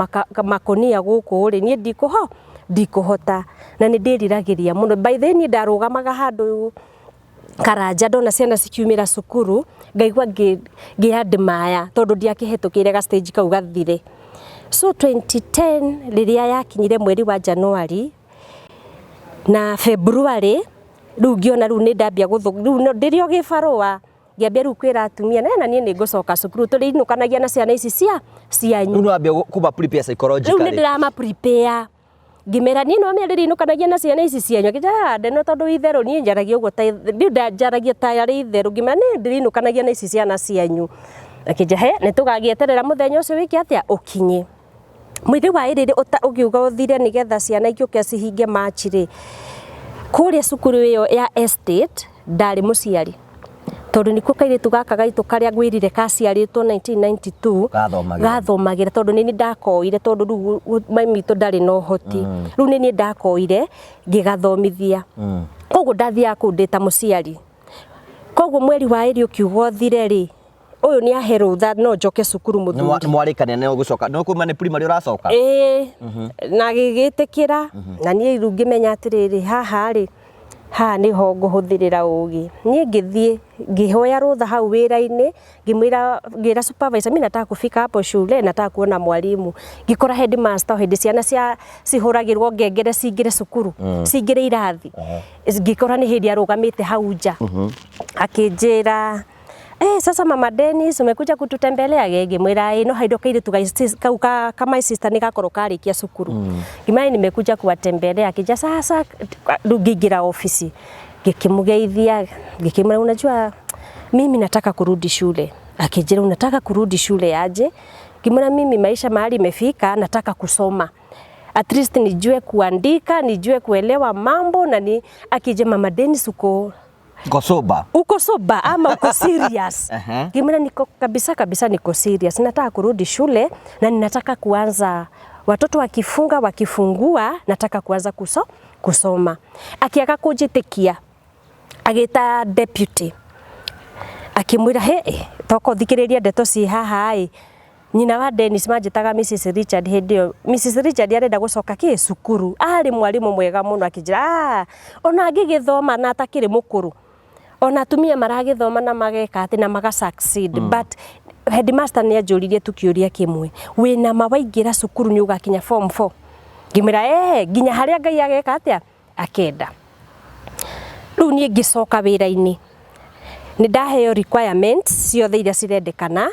makũnia gũkũ rĩ, niĩ ndikũhota na nĩ ndĩriragĩria mũno. By the way, niĩ ndarũgamaga handũ Karanja ndona ciana cikiumĩra cukuru ngaigua ngĩ admire tondũ ndiakĩhetũkĩire ga stage kau gathire. So 2010 rĩrĩa yakinyire mweri wa January na February, rĩu ngĩona rĩu nĩ ndambia gũthũ rĩu no ndĩrĩ o gĩbarũa, ngĩambia rĩu kwĩra atumia na niĩ nĩ ngũcoka cukuru, tũrĩinũkanagia na ciana ici cia cianyu. Rĩu nĩ wambia kũba prepare Rĩu nĩ psychologically. ndĩrama prepare, ngĩmera niĩ no ndĩrĩinũkanagia na ciana ici cianyu. Akĩnjĩra ndeno tondũ itherũ niĩ njaragia ũguo ta rĩu njaragia ta arĩ itherũ, ngĩmera niĩ ndĩrĩinũkanagia na ici ciana cianyu. Akĩnjĩra he nĩ tũgagĩeterera mũthenya ũcio wĩke atĩa ũkinye. Mweri wa ĩrĩ ũkiuga ũthire nĩgetha ciana igĩũke cihinge March rĩ, kũrĩa cukuru ĩyo ya estate ndarĩ mũciari tondũ nĩkuo kairĩtu gaka gaitũ karĩa ngwĩrire kaciarĩtwo 1992 Gathomagĩra. Gathomagĩra, tondũ nĩ niĩ ndakoire, tondũ rĩu mami witũ ndarĩ na ũhoti, rĩu nĩ niĩ ndakoire ngĩgathomithia, koguo ndathiaga kũu ndĩ ta mũciari. Koguo mweri wa ĩrĩ ũkiuga ũthire rĩ, ũyũ nĩ ahe rũtha no njoke cukuru mũthuri. Nĩ mwarĩkania nĩ ũgũcoka, no kuma nĩ primary ũracoka? Ĩĩ, na gĩgĩtĩkĩra, na niĩ rĩu ngĩmenya atĩrĩrĩ, haha rĩ, haha nĩho ngũhũthĩrĩra ũgĩ. Niĩ ngĩthiĩ ngĩhoya rũtha hau wĩra-inĩ, ngĩmwĩra, ngĩra supervisor, mimi nataka kufika hapo shule, nataka kuona mwalimu. Ngĩkora headmaster o hĩndĩ ciana cia cihũragĩrwo ngengere cingĩre cukuru, cingĩre irathi, ngĩkora nĩ hĩndĩ arũgamĩte hau nja. Akĩnjĩra, "Eh, sasa mama Dennis umekuja kututembelea?" Ngĩmwĩra ĩ, no haindo kairĩtu kau ka my sister nĩ gakorwo karĩkia cukuru. Ngĩmwĩra nimekuja kuwatembelea. Akĩnjĩra sasa, rĩu ngĩingĩra ofici ngĩkĩmũgeithia, ngĩkĩmwĩra unajua mimi nataka kurudi shule. Akĩnjĩra unataka kurudi shule aje? Ngĩmwĩra mimi maisha mahali imefika nataka kusoma, at least nijue kuandika, nijue kuelewa mambo na ni. Akije, mama Dennis, uko Uko sober? Uko sober ama uko serious? Ngĩmwĩra niko kabisa kabisa, niko serious, nataka kurudi shule na ninataka kuanza watoto wakifunga wakifungua, nataka kuanza kusoma. Akiaga kũnjĩtĩkia, agĩta deputy akĩmwĩra, he toka ũthikĩrĩrie ndeto ci haha ĩ, nyina wa Dennis, manjĩtaga Mrs Richard hĩndĩ ĩyo, Mrs Richard arenda gũcoka kĩ cukuru, arĩ mwarimũ mwega mũno. Akĩnjĩra, ah, ona angĩgĩthoma na atakĩrĩ mũkũrũ, ona atumia maragĩthoma na mageka atĩ na maga succeed. But headmaster nĩ anjũririe tu kĩũria kĩmwe, wĩna ma waingĩra cukuru nĩ ũgakinya form 4? Ngĩmwĩra eh, nginya harĩa Ngai ageka atĩa akenda. Rĩu niĩ ngĩcoka wĩra-inĩ, nĩ ndaheo requirements ciothe iria cirendekana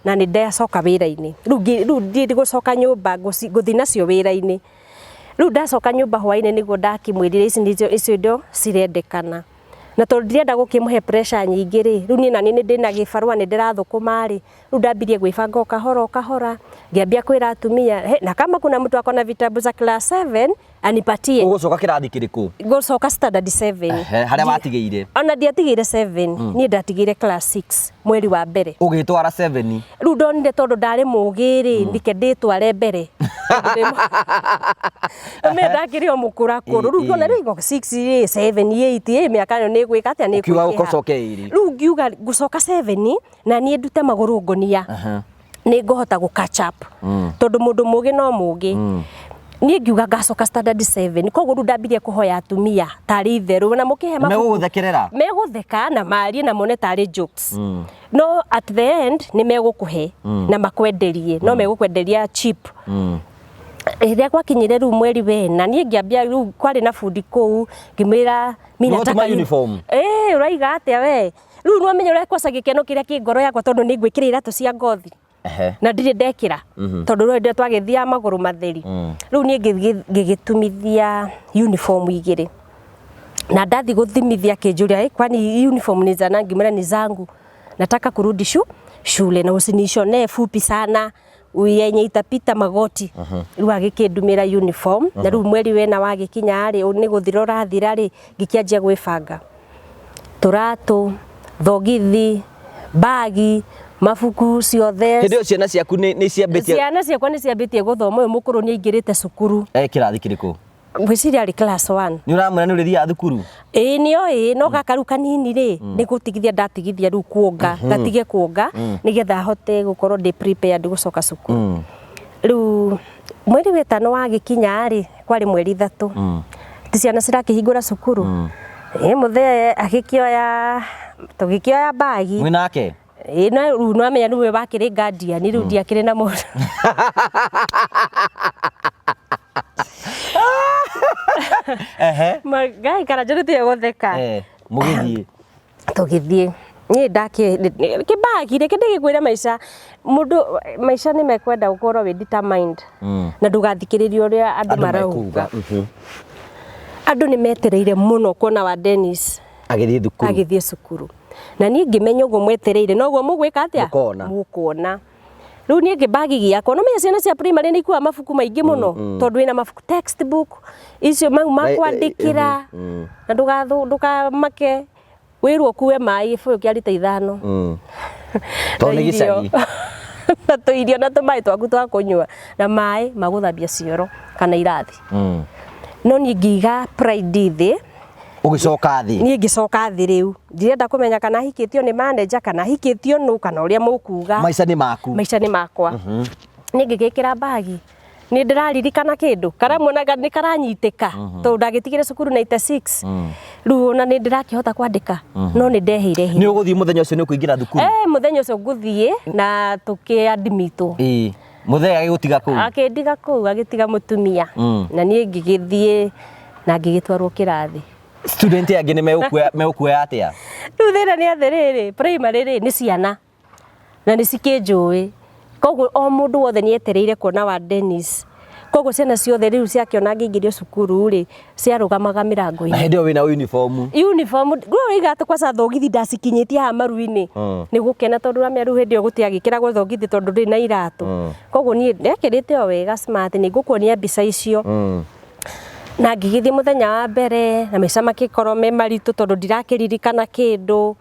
na nĩ ndacoka wĩra-inĩ. Rĩu rĩu ndiĩ gũcoka nyũmba, ngũthiĩ nacio wĩra-inĩ. Rĩu ndacoka nyũmba hwaĩ-inĩ nĩguo ndakĩmwĩrire ici nĩcio icio indo cirendekana, na tondũ ndirenda gũkĩmũhe pressure nyingĩ rĩ, rĩu niĩ naniĩ nĩ ndĩna gĩbarũa, nĩ ndĩrathũkũma rĩ, rĩu ndambirie gwĩbanga o kahora o kahora, ngĩambia kwĩra atumia, "He, na kama kuna mtu ako na vitabu za class 7 anipatie." Ũgũcoka kĩrathi kĩrĩkũ? Ngũcoka standard 7. Ehe, harĩa watigĩire? Ona ndiatigĩire 7, niĩ ndatigĩire class 6 mweri wa mbere. Ũgĩtwara 7? Rĩu ndonire tondũ ndarĩ mũgĩ rĩ, ndike ndĩtware mbere. Ame ndakĩrĩ o mũkũrakũrũ, rĩu ngĩona rĩu 6 rĩ, 7, 8 ĩ, mĩaka ĩyo nĩ gwĩka atĩa, nĩ Ũkiuga kũingĩha. ũcoke ĩrĩ. Rĩu ngiuga ngũcoka 7 na niĩ ndute magũrũ ngonia, nĩ ngũhota gũ catch up, tondũ mũndũ mũgĩ no mũgĩ. Niĩ ngiuga ngacoka standard 7, koguo rĩu ndambirie kũhoya atumia tarĩ itherũ na mũkĩhe mabuku. Megũgũthekerera? Megũtheka na marie na mone tarĩ jokes, no at the end nĩ megũkũhe na makwenderie, no megũkwenderia cheap. Rĩrĩa gwakinyire rĩu mweri wena, niĩ ngĩambia rĩu, kwarĩ na bundi kũu, ngĩmwĩra mi Nĩ nataka ũgũtuma uniform? Ĩĩ, ũraiga atĩa we? Rĩu nĩwamenya ũrĩa kwaca gĩkeno kĩrĩa kĩ ngoro yakwa, tondũ nĩ ngwĩkĩra iratũ cia ngothi na ndirĩ ndekĩra, tondũ rĩu ndĩ twagĩthiaga magũrũ matheri. Rĩu niĩ ngĩgĩtumithia uniform igĩrĩ, na ndathi gũthimithia akĩnjũria, "Eh, kwani hii uniform ni za nani?" Ngĩmwĩra ni zangu, nataka kurudi shule na usinishonee fupi sana, yenye itapita magoti. Rĩu agĩkĩndumĩra uniform, na rĩu mweri wena wagĩkinya rĩ, nĩ gũthira ũrathira rĩ, ngĩkĩanjia gwĩbanga, tũratũ, thogithi, bagi, Mabuku ciothe. Hĩndĩ ĩyo ciana ciaku nĩ ciambĩtie? Ciana ciakwa nĩ ciambĩtie gũthoma. Ũyũ mũkũrũ nĩ aingĩrĩte cukuru. Eh, kĩrathi kĩrĩkũ? Ngwĩciria arĩ class 1. Nĩ ũramwĩra nĩ ũrĩthiaga thukuru? Ĩĩ, nĩo ĩĩ, no gaka rĩu kanini rĩ, nĩ gũtigithia ndatigithia rĩu kuonga, gatige kuonga nĩgetha hote gũkorwo ndĩ prepared gũcoka cukuru. Rĩu mweri wetano wagĩkinya rĩ, kwarĩ mweri 3, ti ciana cirakĩhingũra cukuru. Ĩ mũthee agĩkĩoya, tũgĩkĩoya bagi. Mwĩ nake? Ĩĩ, no rĩu nwamenya nĩwe wakĩrĩ guardian, rĩu ndiakĩrĩ na mũndũ. Ngai Karanja, nĩtige gũtheka. Eh, mũgĩthiĩ. Tũgĩthiĩ, niĩ ndakĩ kĩbagi, reke ndĩgĩkwĩre, maica mũndũ, maica nĩ mekwenda ũkorwo wĩ determined na ndũgathikĩrĩrie ũrĩa andũ andũ marauga. mekuga. Andũ nĩ metereire mũno kuona wa Dennis agĩthiĩ thukuru. Agĩthiĩ cukuru. Na niĩ ngĩmenya ũguo mwetereire noguo mũgwĩka atĩa? Mũkona. Mũkuona. Rĩu niĩ ngĩbagi gĩakwa, no menya ciana cia primary nĩ ikuaga mabuku maingĩ mũno, tondũ wĩna mabuku textbook icio mau ma kwandĩkĩra, na ndũkamake wĩrwo ũkue maĩ gĩbũyũ kĩa rita 5. Tondũ nĩ Na irio. gĩcagi. Na tũirio na tũmaĩ twaku twa kũnyua na maĩ ma gũthambia cioro kana irathi. No niĩ ngĩiga pride thĩ. Ũgĩcoka thĩ. Niĩ ngĩcoka thĩ. Rĩu ndirenda kũmenya kana hikĩtio nĩ manager kana hikĩtio nũ kana ũrĩa mũkuga. Maica nĩ maku. Maica nĩ makwa. Niĩ ngĩgĩkĩra bagi, nĩ ndĩraririkana kĩndũ karamuonaga nĩ karanyitĩka, tondũ ndagĩtigire cukuru 96. Rĩu ona nĩ ndĩrakĩhota kwandĩka, no nĩ ndeheire Nĩ hinya. ũgũthiĩ mũthenya ũcio, nĩ ũkũingĩra thukuru? Eh, mũthenya ũcio ngũthiĩ na tũkĩadmitwo. Ĩĩ, mũthee agĩgũtiga kũu? Akĩndiga kũu, agĩtiga mũtumia. Na niĩ ngĩgĩthiĩ na ngĩgĩtwarwo kĩrathi. Student angĩ nĩ megũkuoya atĩa? Rĩu thĩna nĩ atĩrĩrĩ, primary rĩ, nĩ ciana na nĩ cikĩnjũĩ, koguo o mũndũ wothe nĩ etereire kuona wa Dennis. Koguo ciana ciothe rĩu ciakĩona ngĩingĩrio cukuru rĩ, ciarũgamaga Na mĩrango-inĩ. Hĩndĩ ĩyo wĩna uniform? Uniform rĩu igatũ, kwaca thogithi ndacikinyĩtie haha maru-inĩ nĩ gũkena, tondũ ramenya rĩu hĩndĩ ĩyo gũtiagĩkĩragwo thogithi tondũ ndĩ na iratũ. Koguo niĩ ndekĩrĩte o wega smart, nĩ ngũkuonia mbica icio. Na ngĩgĩthiĩ mũthenya wa mbere na maica makĩkorwo me maritũ, tondũ ndirakĩririkana kĩndũ.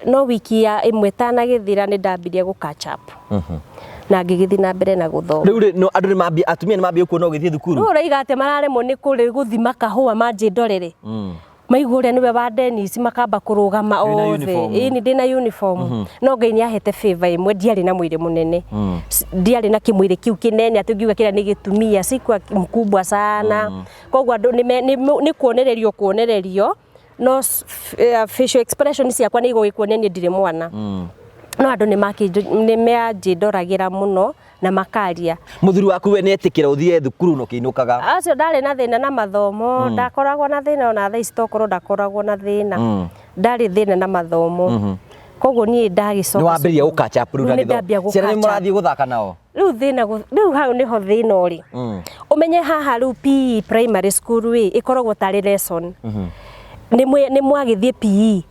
No wiki ya ĩmwe ĩtanagĩthira nĩ ndambirie gũ catch up na ngĩgĩthiĩ na mbere na gũthoma. Rĩu rĩ, no andũ nĩ mambia, atumia nĩ mambia kuona ũgĩthiĩ thukuru? Rĩu ũraiga atĩ mararemwo nĩ kũrĩ gũthima kahũa manjĩ ndorere, maigua ũrĩa nĩwe wa Dennis, makamba kũrũgama Wĩna othe. uniform. Ĩĩ, nĩ ndĩna uniform, no Ngai nĩ ahete favor ĩmwe, ndiarĩ na mwĩrĩ mũnene. Ndiarĩ na kĩmwĩrĩ kĩu kĩnene atĩ ũngiuga kĩrĩa nĩ gĩtumia, sikuwa mkubwa sana. Koguo andũ nĩ kuonererio kuonererio, no facial expression ciakwa nĩ igũgĩkuonia niĩ ndirĩ mwana. No andũ nĩ manjĩndoragĩra mũno na makaria. Mũthuri waku we nĩ etĩkĩra ũthiĩ thukuru na ũkĩinũkaga? Acio ndarĩ na thĩna na mathomo, ndakoragwo na thĩna ona thaa ici, tokorwo ndakoragwo na thĩna, ndarĩ thĩna na mathomo. Koguo niĩ ndagĩcoka Nĩ wambĩrĩria cukuru. gũ catch up rĩu Rĩu na nĩ gĩthomo. ndambia gũ Ciana nĩ catch up. mũrathiĩ gũthaka nao? Rĩu thĩna rĩu hau nĩho thĩna ũrĩ. Ũmenye haha rĩu PE, primary school rĩ, ĩkoragwo tarĩ lesson. Nĩ mwagĩthiĩ PE,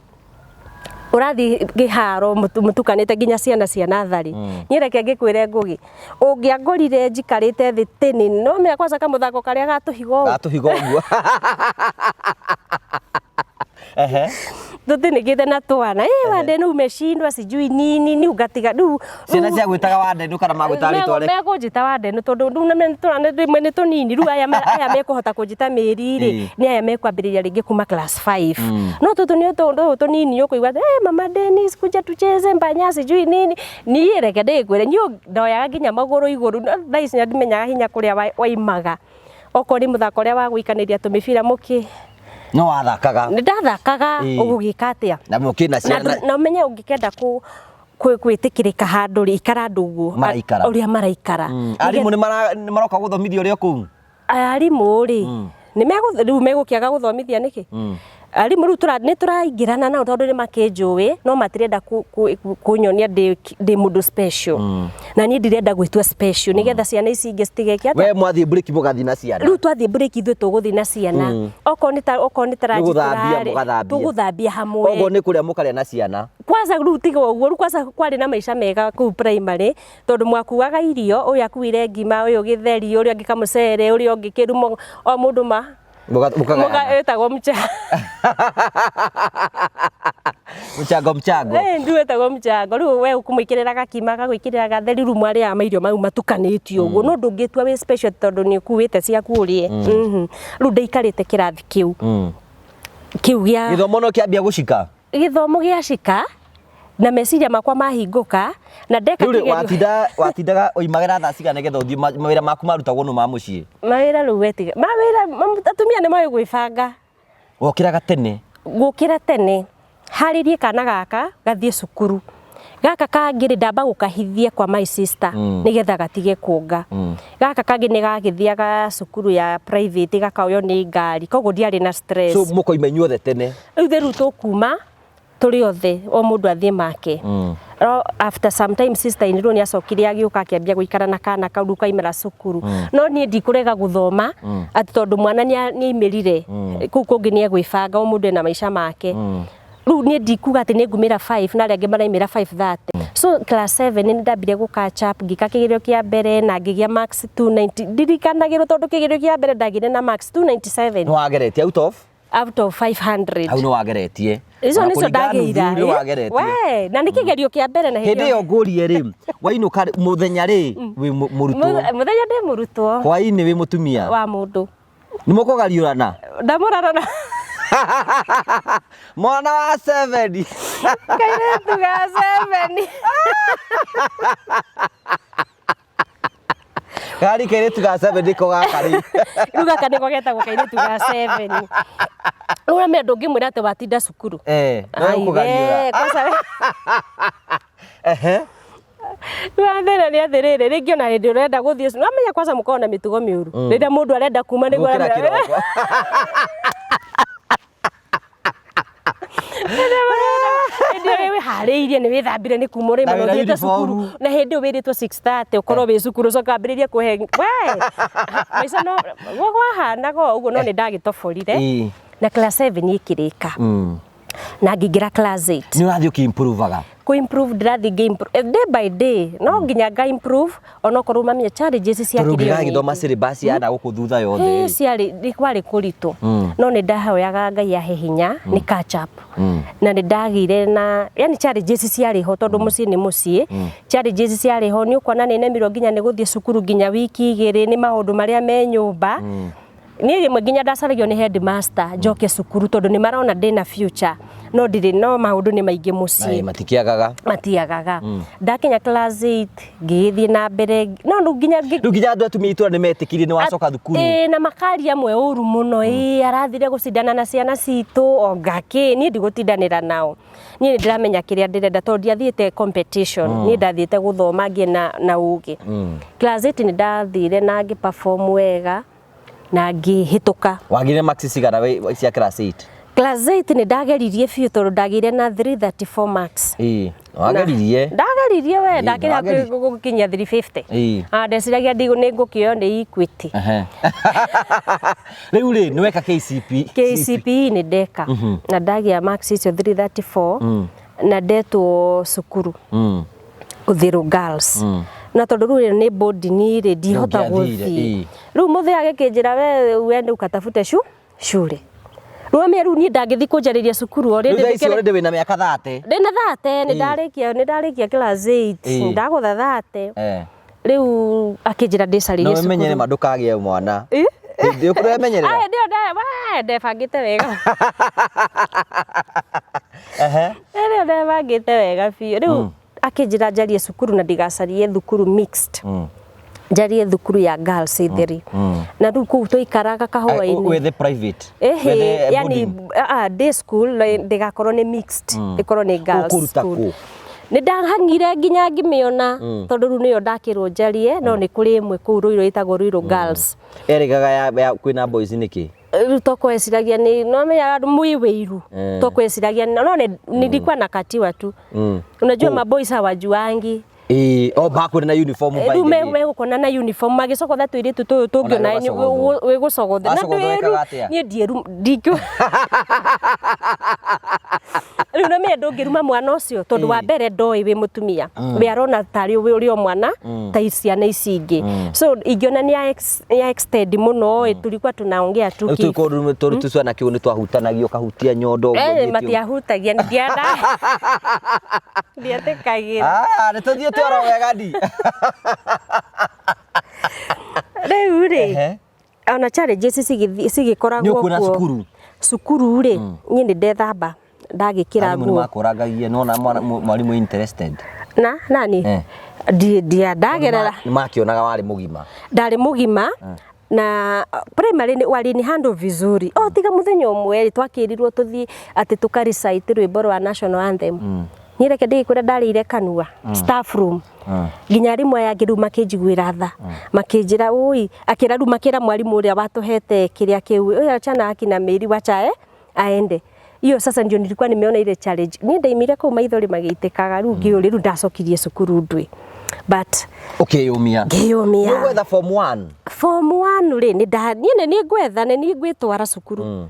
ũrathiĩ kĩharo mũtukanĩte nginya ciana cia natharĩ. Niĩ reke ngĩkwĩre, Ngũgĩ, ũngĩangorire njikarĩte thĩ tĩnĩ, no menya kwanza kamũthako karĩa ga tũhiga ũũ. Gatũhiga ũguo. Ehe. Tũtĩnĩkĩte na twana, ĩ Wandenu umeshindwa sijui nini ni ũgatiga rĩu. Ciana ciagwĩtaga Wandenu kana magwĩtaga rĩtwa rĩ? Megũnjĩta Wandenu, tondũ rĩu nĩ twana rĩmwe nĩ tũnini. Rĩu aya mekũhota kũnjĩta Mĩri rĩ, nĩ aya mekwambĩrĩria rĩngĩ kuma class 5. No tũtũ nĩ tũndũ tũnini, ũkũigua, "Eh, mama Dennis, kuja tucheze mbanya sijui nini." Niĩ reke ndĩkwĩre, niĩ ndoyaga nginya magũrũ igũrũ. No thaa ici ndimenyaga hinya kũrĩa waimaga, okorwo nĩ mũthako ũrĩa wa gũikanĩria tũmĩbira mũkĩ No wathakaga? Nĩ ndathakaga. Ũgũgĩka atĩa? Na mũkĩna na ciana. Na ũmenye ũngĩkenda gwĩtĩkĩrĩka handũ rĩ, ikara andũ ũguo Maraikara. Ũrĩa maraikara. Arimũ nĩ maroka gũthomithia ũrĩa kũu? Arimũ rĩ, nĩ rĩu megũkĩaga gũthomithia nĩkĩ? Arimũ rĩu nĩ tũraingĩrana nao, tondũ nĩ makĩnjũĩ, no matirenda kũnyonia ndĩ mũndũ special, na niĩ ndirenda gwĩtua special nĩgetha ciana ici ingĩ citigeke atĩa? We mwathiĩ mburĩki mũgathiĩ na ciana? Rĩu twathiĩ breki, ithuĩ tũgũthiĩ na ciana. Okorwo nĩ ta ranji Nĩ gũthambia tũrarĩ, mũgathambia. Tũgũthambia hamwe. Okorwo nĩ kũrĩa mũkarĩa na ciana. Kwanza rĩu tiga ũguo, rĩu kwanza kwarĩ na maica mega kũu primary, tondũ mwakuaga irio, ũyũ akuire ngima, ũyũ gĩtheri, ũrĩa ũngĩ kamũcere, ũrĩa ũngĩ kĩrumo, o mũndũ ma Mũkagayana. Ĩtagwo mcha Mchango mchango. Ndu ĩtagwo mchango. Rĩu we ũkũmwĩkĩrĩra gakima, agagwĩkĩrĩra gatheri, rĩu mwarĩaga mairio mau matukanĩtio ũguo, no ndũngĩtua wĩ special tondũ nĩ ũkuĩte ciaku ũrĩe. Rĩu ndaikarĩte kĩrathi kĩu kĩu gĩa Gĩthomo no kĩambia gũcika. Gĩthomo gĩacika na meciria makwa mahingũka na ndeka Rĩu rĩ, kĩgerio. Watindaga ũimagĩra thaa cigana nĩgetha ũthiĩ mawĩra maku marutagwo nũ ma mũciĩ? Mawĩra rĩu wetiga mawĩra atumia nĩ moĩ gwĩbanga. Wokĩraga tene? Gũkĩra tene harĩrie kana gaka gathiĩ cukuru, gaka kangĩ rĩ ndamba gũkahithie kwa my sister nĩgetha gatige kuonga. Gaka kangĩ nĩ gagĩthiaga cukuru ya private gakaoywo nĩ ngari, koguo ndiarĩ na stress. So mũkoima inyuothe tene? Rĩu rĩu tũkuma tũrĩ othe, o mũndũ athiĩ make. No after some time sister in law nĩ acokire agĩũka akĩambia gũikara na kana kau rĩu kaimĩra cukuru. No niĩ ndikũrega gũthoma atĩ tondũ mwana nĩ aimĩrire kũu kũngĩ nĩ egwĩbanga, o mũndũ ena maica make. Rĩu niĩ ndikuga atĩ nĩ ngumĩra 5 na arĩa angĩ maraimĩra 5:30. So class 7 nĩ ndambire gũ catch up, ngĩka kĩgerio kĩa mbere na ngĩgĩa marks 290. Ndirikanagĩrwo tondũ kĩgerio kĩa mbere ndagĩire na marks 297. Nĩ wageretie out of? Out of 500. Hau nĩ wageretie. Icio Ona nĩcio kũringana ndagĩira. nuthu nĩ wageretie. We, na nĩ kĩgerio kĩa mbere na hĩndĩ ĩyo ngũrie rĩ, wainũka rĩ, mũthenya rĩ wĩ mũrutwo? Mũthenya ndĩ mũrutwo. Hwaĩ-inĩ wĩ mũtumia? Wa mũndũ. Nĩ mũkũgariũrana? Ndamũrarana. Mwana wa 7. Kairĩtu ga 7. Gari kairĩtu ga 7 nĩko gaka rĩ. Rĩu gaka nĩko getagwo kairĩtu ga 7. Rĩu ũramenya ndũngĩmwĩra atĩ watinda cukuru. No ũkũgariũra. Aiwe, kwanza Ehe. Rĩu thĩna nĩ atĩrĩrĩ, rĩngĩ ona hĩndĩ ũrenda gũthiĩ cukuru, wamenya kwanza mũkoragwo na mĩtugo mĩũru. Rĩrĩa mũndũ arenda kuma nĩguo Gũkĩra aramenya- kĩroko. Hĩndĩ ĩyo wĩharĩirie nĩ wĩthambire nĩ kuma ũraima Na na wĩna ũthiĩte cukuru. uniform. Na hĩndĩ ĩyo wĩrĩtwo 6:30 ũkorwo wĩ cukuru ũcoke wambĩrĩrie kũhe we maica no gwahanaga o ũguo, no nĩ ndagĩtoborire. Na class 7 ĩkĩrĩka. Na ngĩingĩra class 8. Nĩ ũrathiĩ ũkĩ-improvaga? Kũ improve ndĩrathiĩ ngĩ improve day by day, no nginya nga improve onokorwo mamenya challenges cia Tondũ kĩrĩo ũngĩgagĩthoma nyingĩ. syllabus ya na gũkũ thutha yothe Ĩĩ, rĩ. ciarĩ nĩ kwarĩ kũritũ, no nĩ ndahoyaga Ngai ahe hinya nĩ catch up. Na nĩ ndagĩire na yani challenges ciarĩ ho tondũ mũciĩ nĩ mũciĩ. Challenges ciarĩ ho, nĩ ũkuona nĩ nemirwo nginya nĩ gũthiĩ cukuru nginya wiki igĩrĩ nĩ maũndũ marĩa me nyũmba. Niĩ rĩmwe nginya ndacaragio nĩ headmaster njoke cukuru tondũ nĩ marona ndĩna future, no ndirĩ, no maũndũ nĩ maingĩ mũciĩ. Aye, matikiagaga. Matiagaga. Ndakinya class 8 ngĩgĩthiĩ na mbere, no rĩu nginya Rĩu nginya andũ atumia itũra nĩ metĩkirie nĩ wacoka thukuru. Ĩĩ, na makaria amwe ũru mũno, ĩĩ arathire gũcindana na ciana citũ onga kĩ, niĩ ndigũtindanĩra nao. Niĩ nĩ ndĩramenya kĩrĩa ndĩrenda tondũ ndiathiĩte competition, niĩ ndathiĩte gũthoma ngĩe na ũgĩ. Class 8 nĩ ndathire na ngĩ perform wega na ngĩhĩtũka. Wagĩire marks cigana cia class 8? Class 8 nĩ ndageririe biũ tondũ ndagĩire na 334 marks. Ĩĩ, wageririe. Ndageririe we, Ĩĩ, ndakĩrĩ hakuhĩ nĩwageririe. gũkinyia 350. Ĩĩ. Ah, ndeciragia nĩ ngũkĩoywo nĩ Equity. Ehe. Rĩu rĩ, nĩ weka KCP? KCPE nĩ ndeka na ndagĩa marks icio 334 na ndetwo cukuru Uthiru Girls. Na tondũ rĩu ĩyo nĩ boarding rĩ, ndihota Ndũngĩathire, gũthiĩ. ĩĩ. Rĩu mũthee agĩkĩnjĩra we uende ukatafute shule. Rĩu amenya rĩu niĩ ndangĩthiĩ kũnjarĩria cukuru o Rĩu rĩndĩ thaa ici ndĩkĩre- already wĩna mĩaka 30. Ndĩna 30, nĩ Ĩĩ. ndarĩkia, nĩ ndarĩkia class 8, Ĩĩ. ndagũtha 30. Rĩu akĩnjĩra ndĩcarĩrie No cukuru. ũmenyere ma ndũkagĩe mwana. Ĩ? Hĩndĩ ĩyo ũremenyerera? Aya, ndio we, ndebangĩte wega. Ehe. Ndio ndebangĩte wega biũ. Rĩu akĩnjĩra njarie cukuru na ndigacarie thukuru mixed. Njarie thukuru ya girls itheri. Na rĩu kũu twaikaraga kahũa-inĩ. Wethe private. Ehe, Wethe yani, boarding. day school ndĩgakorwo nĩ mixed, ĩkorwo nĩ girls Ũkũruta school. kũ? Nĩ ndahang'ire nginya ngĩmĩona tondũ rĩu nĩyo ndakĩrwo njarie, no nĩ kũrĩ ĩmwe kũu Ruiru ĩtagwo Ruiru Girls. Erĩgaga ya kwĩna boys nĩkĩ? Rĩu tokweciragia nĩ no menya andũ mwĩ wĩiru. Tokweciragia no nĩ nilikuwa nakatiwa tu. Unajua maboys hawajuangi. Ĩĩ, o bakwĩra na uniform by rĩu the way. megũkona na uniform magĩcogotha tũirĩtu tũyũ tũngĩ Ona onawe ũgacogothwo. wĩ gũcogotha na Wacogotho ndwĩru wekaga atĩa? niĩ ndieru ndingĩ rĩu na menya ndũngĩruma mwana ũcio tondũ wa mbere ndoĩ wĩ mũtumia we arona tarĩ wĩ ũrĩ o mwana ta ciana ici ingĩ so ingĩona nĩ ya ya extend mũno ĩ tulikuwa tunaongea tu Rĩu ki- tũkorwo tũrĩ tũciana kĩu nĩ twahutanagia ũkahutia nyondo ũguo Eh, ũthiĩte ũguo. matiahutagia ndiana ndietĩkagĩra Ah, nĩ tũthiĩte oro wega ndi rĩu rĩ Ehe. ona challenges cigĩkoragwo Nĩ ũkuona kuo. cukuru? Cukuru rĩ niĩ nĩ ndethamba ndagĩkĩra Arimũ nĩ nguo makũrangagia nona mwarimũ interested na nani Eh. Ndia ndagerera Nĩ makĩonaga warĩ mũgima. Ndarĩ mũgima na primary nĩ walini handle vizuri o tiga mũthenya ũmwe rĩ twakĩrirwo tũthiĩ atĩ tũka recite rwĩmbo rwa national anthem. Niĩ reke ndĩgĩkwĩra ndarĩire kanua staff room nginya arimũ aya angĩ rĩu makĩnjiguĩra tha makĩnjĩra ũi akĩra rĩu makĩra mwarimũ ũrĩa watũhete kĩrĩa kĩu ũyũ achana akina Mary wacha aende. Hiyo sasa ndio nilikuwa nimeona ile challenge. Niĩ ndaimire kũu maithori magĩitĩkaga rĩu ngĩũrĩ rĩu ndacokirie cukuru ndwĩ but Ũkĩyũmia. Ngĩyũmia. Nĩ ũgwetha form 1. Form 1 rĩ nĩ nda niĩ nĩ niĩ ngwetha nĩ niĩ ngwĩtwara cukuru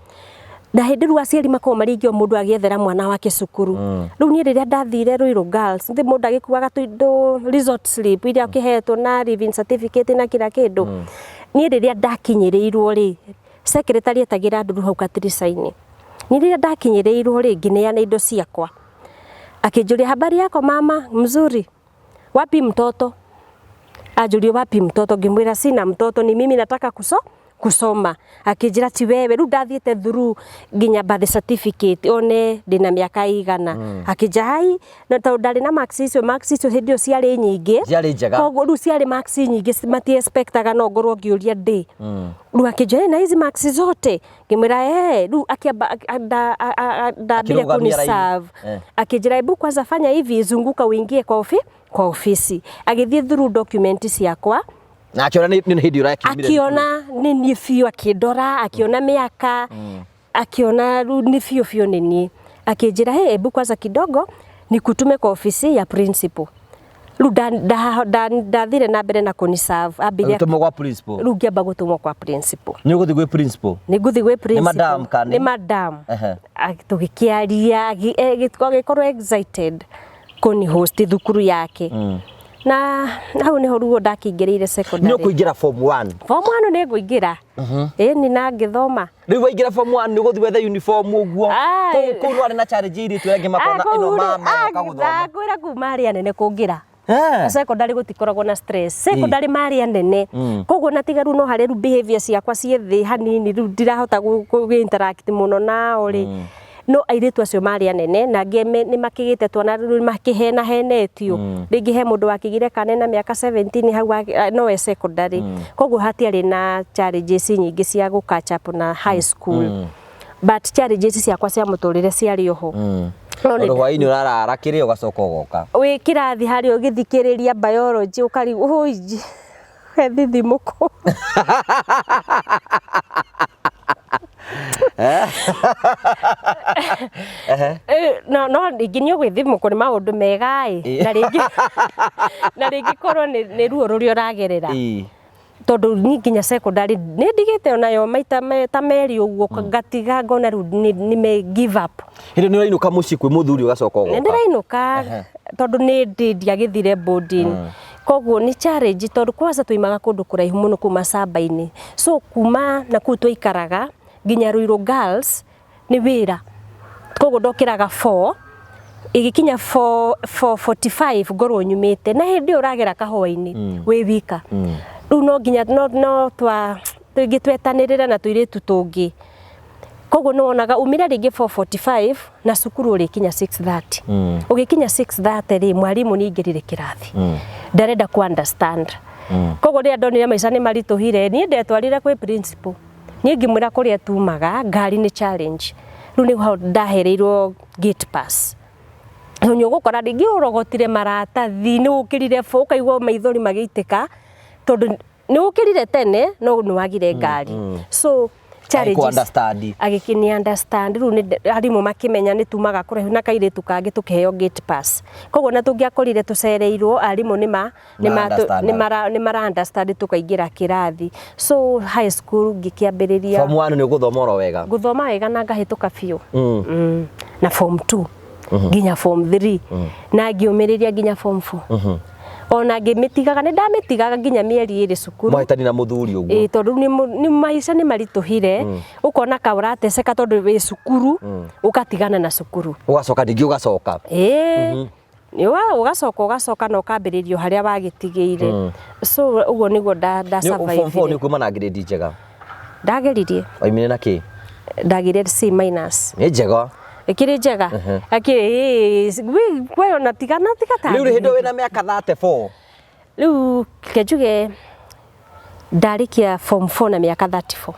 na hĩndĩ rĩu aciari makoragwo marĩ aingĩ o mũndũ agĩethera mwana wake cukuru. Rĩu niĩ rĩrĩa ndathire Ruiru Girls thĩ mũndũ agĩkuaga tũindo result slip iria ũkĩhetwo na leaving certificate na kila kĩndũ. Niĩ rĩrĩa ndakinyĩrĩirwo rĩ secretary etagĩra nduru hau katirica-inĩ. Niĩ rĩrĩa ndakinyĩrĩirwo rĩ ngĩneana indo ciakwa akĩnjũria habari yako mama mzuri wapi mtoto anjũrie wapi mtoto ngĩmwĩra sina mtoto ni mimi nataka kusoma akĩnjĩra ti wewe rĩu ndathiĩte through nginya birth certificate one ndĩna mĩaka igana. Akĩnjĩra hai na tondũ ndarĩ na marks icio marks icio hĩndĩ ĩyo ciarĩ nyingĩ. Ciarĩ njega. Koguo rĩu ciarĩ marks nyingĩ mati expectaga no ngorwo ngĩũria ndĩ rĩu akĩnjĩra "Eh, na hizi marks zote?" Ngĩmwĩra eh. Rĩu akĩamba ndambire Akĩrũgamia raini. kuniserve. Eh. Akĩnjĩra hebu kwanza fanya hivi zunguka uingie kwa ofisi agĩthiĩ through document ciakwa. Na akĩona nĩ nĩ hĩndĩ ũrakiumire. Akiona nĩ niĩ biũ akĩndora akiona mĩaka akiona rĩu nĩ biũ biũ nĩ niĩ akĩnjĩra hey, hebu kwanza kidogo nikutume kwa ofisi ya principal. Rĩu ndathire na mbere na kũniserve ambire. Ũgĩtũmwo gwa principal. Rĩu ngĩamba gũtũmwo kwa principal. Nĩ ũgũthiĩ gwĩ principal. Nĩ ngũthiĩ gwĩ principal. Madam kana nĩ madam. Ehe. Tũgĩkĩaria agĩkorwo excited kũni host thukuru yake na hau nĩho ruo ndakĩingĩrĩire Nĩ secondary. ũkũingĩra form 1. Form 1 nĩ ngũingĩra ĩni na ngĩthoma. Rĩu waingĩra form 1 nĩ ũgũthiĩ wethe uniform ũguo. Ai. Kũu kũu nĩ warĩ na challenge airĩtu arĩa angĩ makona ĩno mama yoka gũthoma. Ndakwĩra kuma marĩ anene kũngĩra Eh. Secondary gũtikoragwo na stress secondary marĩ anene koguo na tiga rĩu no harĩa rĩu behavior ciakwa ciĩ thĩ hanini rĩu ndirahota gũ interact mũno nao rĩ no airĩtu acio marĩ anene na angĩ nĩ makĩgĩte twana rĩu nĩ makĩhenahenetio rĩngĩ he mũndũ wakĩgire kana na mĩaka 17 hau no e secondary koguo hatiarĩ na challenges nyingĩ cia gũ catch up na high school but challenges ciakwa cia mũtũrĩre ciarĩ oho. No nĩ Tondũ hwaĩ-inĩ ũrarara kĩrĩa ũgacoka ũgoka. Wĩ kĩrathi harĩa ũgĩthikĩrĩria biology ũkarigwo ũi thithimũkũ. Eh, no rĩngĩ nĩ ũgwĩthimũkwo nĩ maũndũ mega ĩ na rĩngĩ korwo nĩ ruo rũrĩa ũragerera. Tondũ niĩ nginya secondary nĩ ndigĩte onayo maita ta merĩ ũguo ngatiga ngona rĩu nĩ me give up. Hĩndĩ nĩ ũrainũka mũciĩ kwĩ mũthuri ũgacoka Nĩ ũgoka. ndĩrainũka tondũ nĩ ndĩ ndiagĩthire boarding koguo nĩ challenge tondũ kwanza tuimaga kũndũ kũraihu mũno kuma camba-inĩ so kuma na kũu twaikaraga nginya Ruiru Girls nĩ wĩra koguo ndokĩraga 4 ĩgĩkinya 4 4:45 ngorwo nyumĩte na hĩndĩ ĩyo ũragera kahũa-inĩ wĩ wika rĩu no nginya no twa tũingĩ twetanĩrĩra na tũirĩtu tũngĩ koguo nĩ wonaga umire rĩngĩ 4:45 na cukuru ũrĩkinya 6:30. Ũgĩkinya 6:30 rĩ mwarimũ nĩ aingĩrire kĩrathi ndarenda ku understand koguo rĩrĩa ndonire maica nĩ maritũhire niĩ ndetwarire kwĩ principal niĩ ngĩmwĩra kũrĩa tumaga ngari nĩ challenge rĩu nĩho ndahereirwo gate pass nĩ ũgũkora rĩngĩ ũrogotire maratathi nĩ ũkĩrire bũ ũkaigua maithori magĩitĩka tondũ nĩ ũkĩrire tene no nĩ wagire ngari so Challenges. Understand. Agĩkĩni understand. Rĩu arimũ makĩmenya nĩ tumaga kũraihu na kairĩtu kangĩ tũkĩheo gate pass, koguo na tũngĩakorire tũcereirwo arimũ nĩma Ma-understandaga. Nĩ mara understand tũkaingĩra kĩrathi. So high school ngĩkĩambĩrĩria. Form 1 nĩ ũgũthoma oro wega? Gũthoma wega na ngahĩtũka biũ. Na form 2 nginya form 3 na ngĩũmĩrĩria nginya form 4, ona ngĩmĩtigaga, nĩ ndamĩtigaga nginya mĩeri 2 cukuru. Mwahĩtani na mũthuri ũguo? Ĩĩ, tondũ nĩ maica nĩ maritũhire, ũkona ka ũrateceka tondũ wĩ cukuru, ũgatigana na cukuru. Ũgacoka ningĩ ũgacoka. Ĩĩ, ũgacoka ũgacoka na ũkambĩrĩrio harĩa wagĩtigĩire. So ũguo nĩguo nda Nĩ form 4 nĩ survive. kuma na grade njega? Ndageririe. Waimire na kĩ? Ndagire C minus. Nĩ njega. Ĩkĩrĩ njega. Akĩ we ona tigana tiga ta Rĩu rĩ, hĩndĩ ĩyo wĩna mĩaka 34? Rĩu reke njuge ndarĩkia form 4 na mĩaka 34.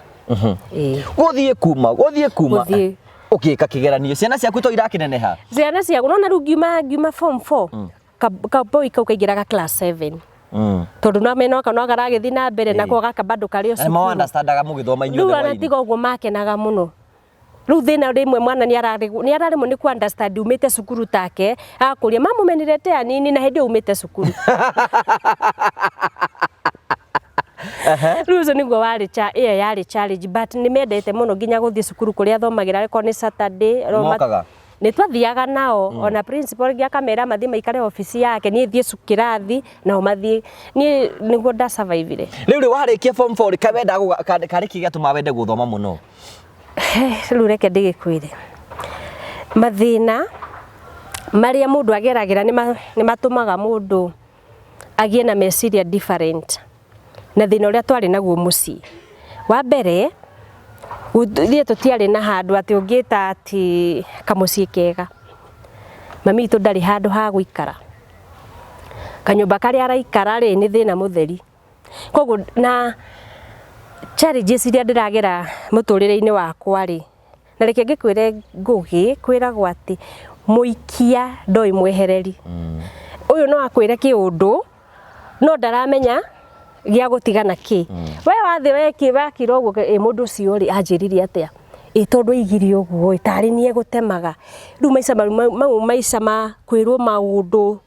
Ĩĩ. Gũthiĩ kuma gũthiĩ kuma. Gũthiĩ. Ũgĩka kĩgeranio, ciana ciaku to irakĩneneha? Ciana ciaku nona rĩu ngiuma form 4, kaboi kau kaingĩraga class 7, tondũ no mena no karagĩthiĩ na mbere nako gaka bado karĩ o Na nĩ ma cukuru. Understandaga mũgĩthoma Rĩu inyuothe ona hwainĩ? tiga ũguo makenaga mũno. Rĩu thĩna rĩmwe mwana nĩ araremwo nĩ ku understand umĩte cukuru take akũria mamũmenire tea nini na hĩndĩ ĩyo umĩte cukuru. Rĩu ũcio nĩguo warĩ ĩyo yarĩ challenge, but nĩ mendete mũno nginya gũthiĩ cukuru kũrĩa thomagĩra akorwo nĩ Saturday. Mokaga? Nĩ twathiaga nao, ona principal rĩngĩ akamera mathiĩ maikare obici yake, niĩ thiĩ kĩrathi nao mathiĩ. Niĩ nĩguo ndasurvivire. Rĩu rĩ, warĩkia form 4 rĩ, kawenda karĩ kĩ gĩatũma wende gũthoma mũno? Rĩu reke ndĩgĩkwĩre, mathĩna marĩa mũndũ ageragĩra nĩ matũmaga mũndũ agĩe na meciria different. Na thĩna ũrĩa twarĩ naguo mũciĩ wa mbere, ithuĩ tũtiarĩ na handũ atĩ ũngĩta atĩ kamũciĩ kega. Mami witũ ndarĩ handũ ha gũikara, kanyũmba karĩa araikara rĩ nĩ thĩna mũtheri. Koguo na challenges iria ndĩragera mũtũrĩre-inĩ wakwa rĩ, na reke ngĩkwĩre Ngũgĩ, kwĩragwo atĩ mũikia ndoĩ mwehereri. Ũyũ no akwĩre kĩũndũ no ndaramenya gĩa gũtigana kĩ. We wathiĩ weki wakira ũguo, ĩ mũndũ ũcio rĩ anjĩrire atĩa? Ĩ tondũ aigire ũguo ĩ tarĩ niĩ egũtemaga. Rĩu maica mau maica ma kwĩrwo maũndũ,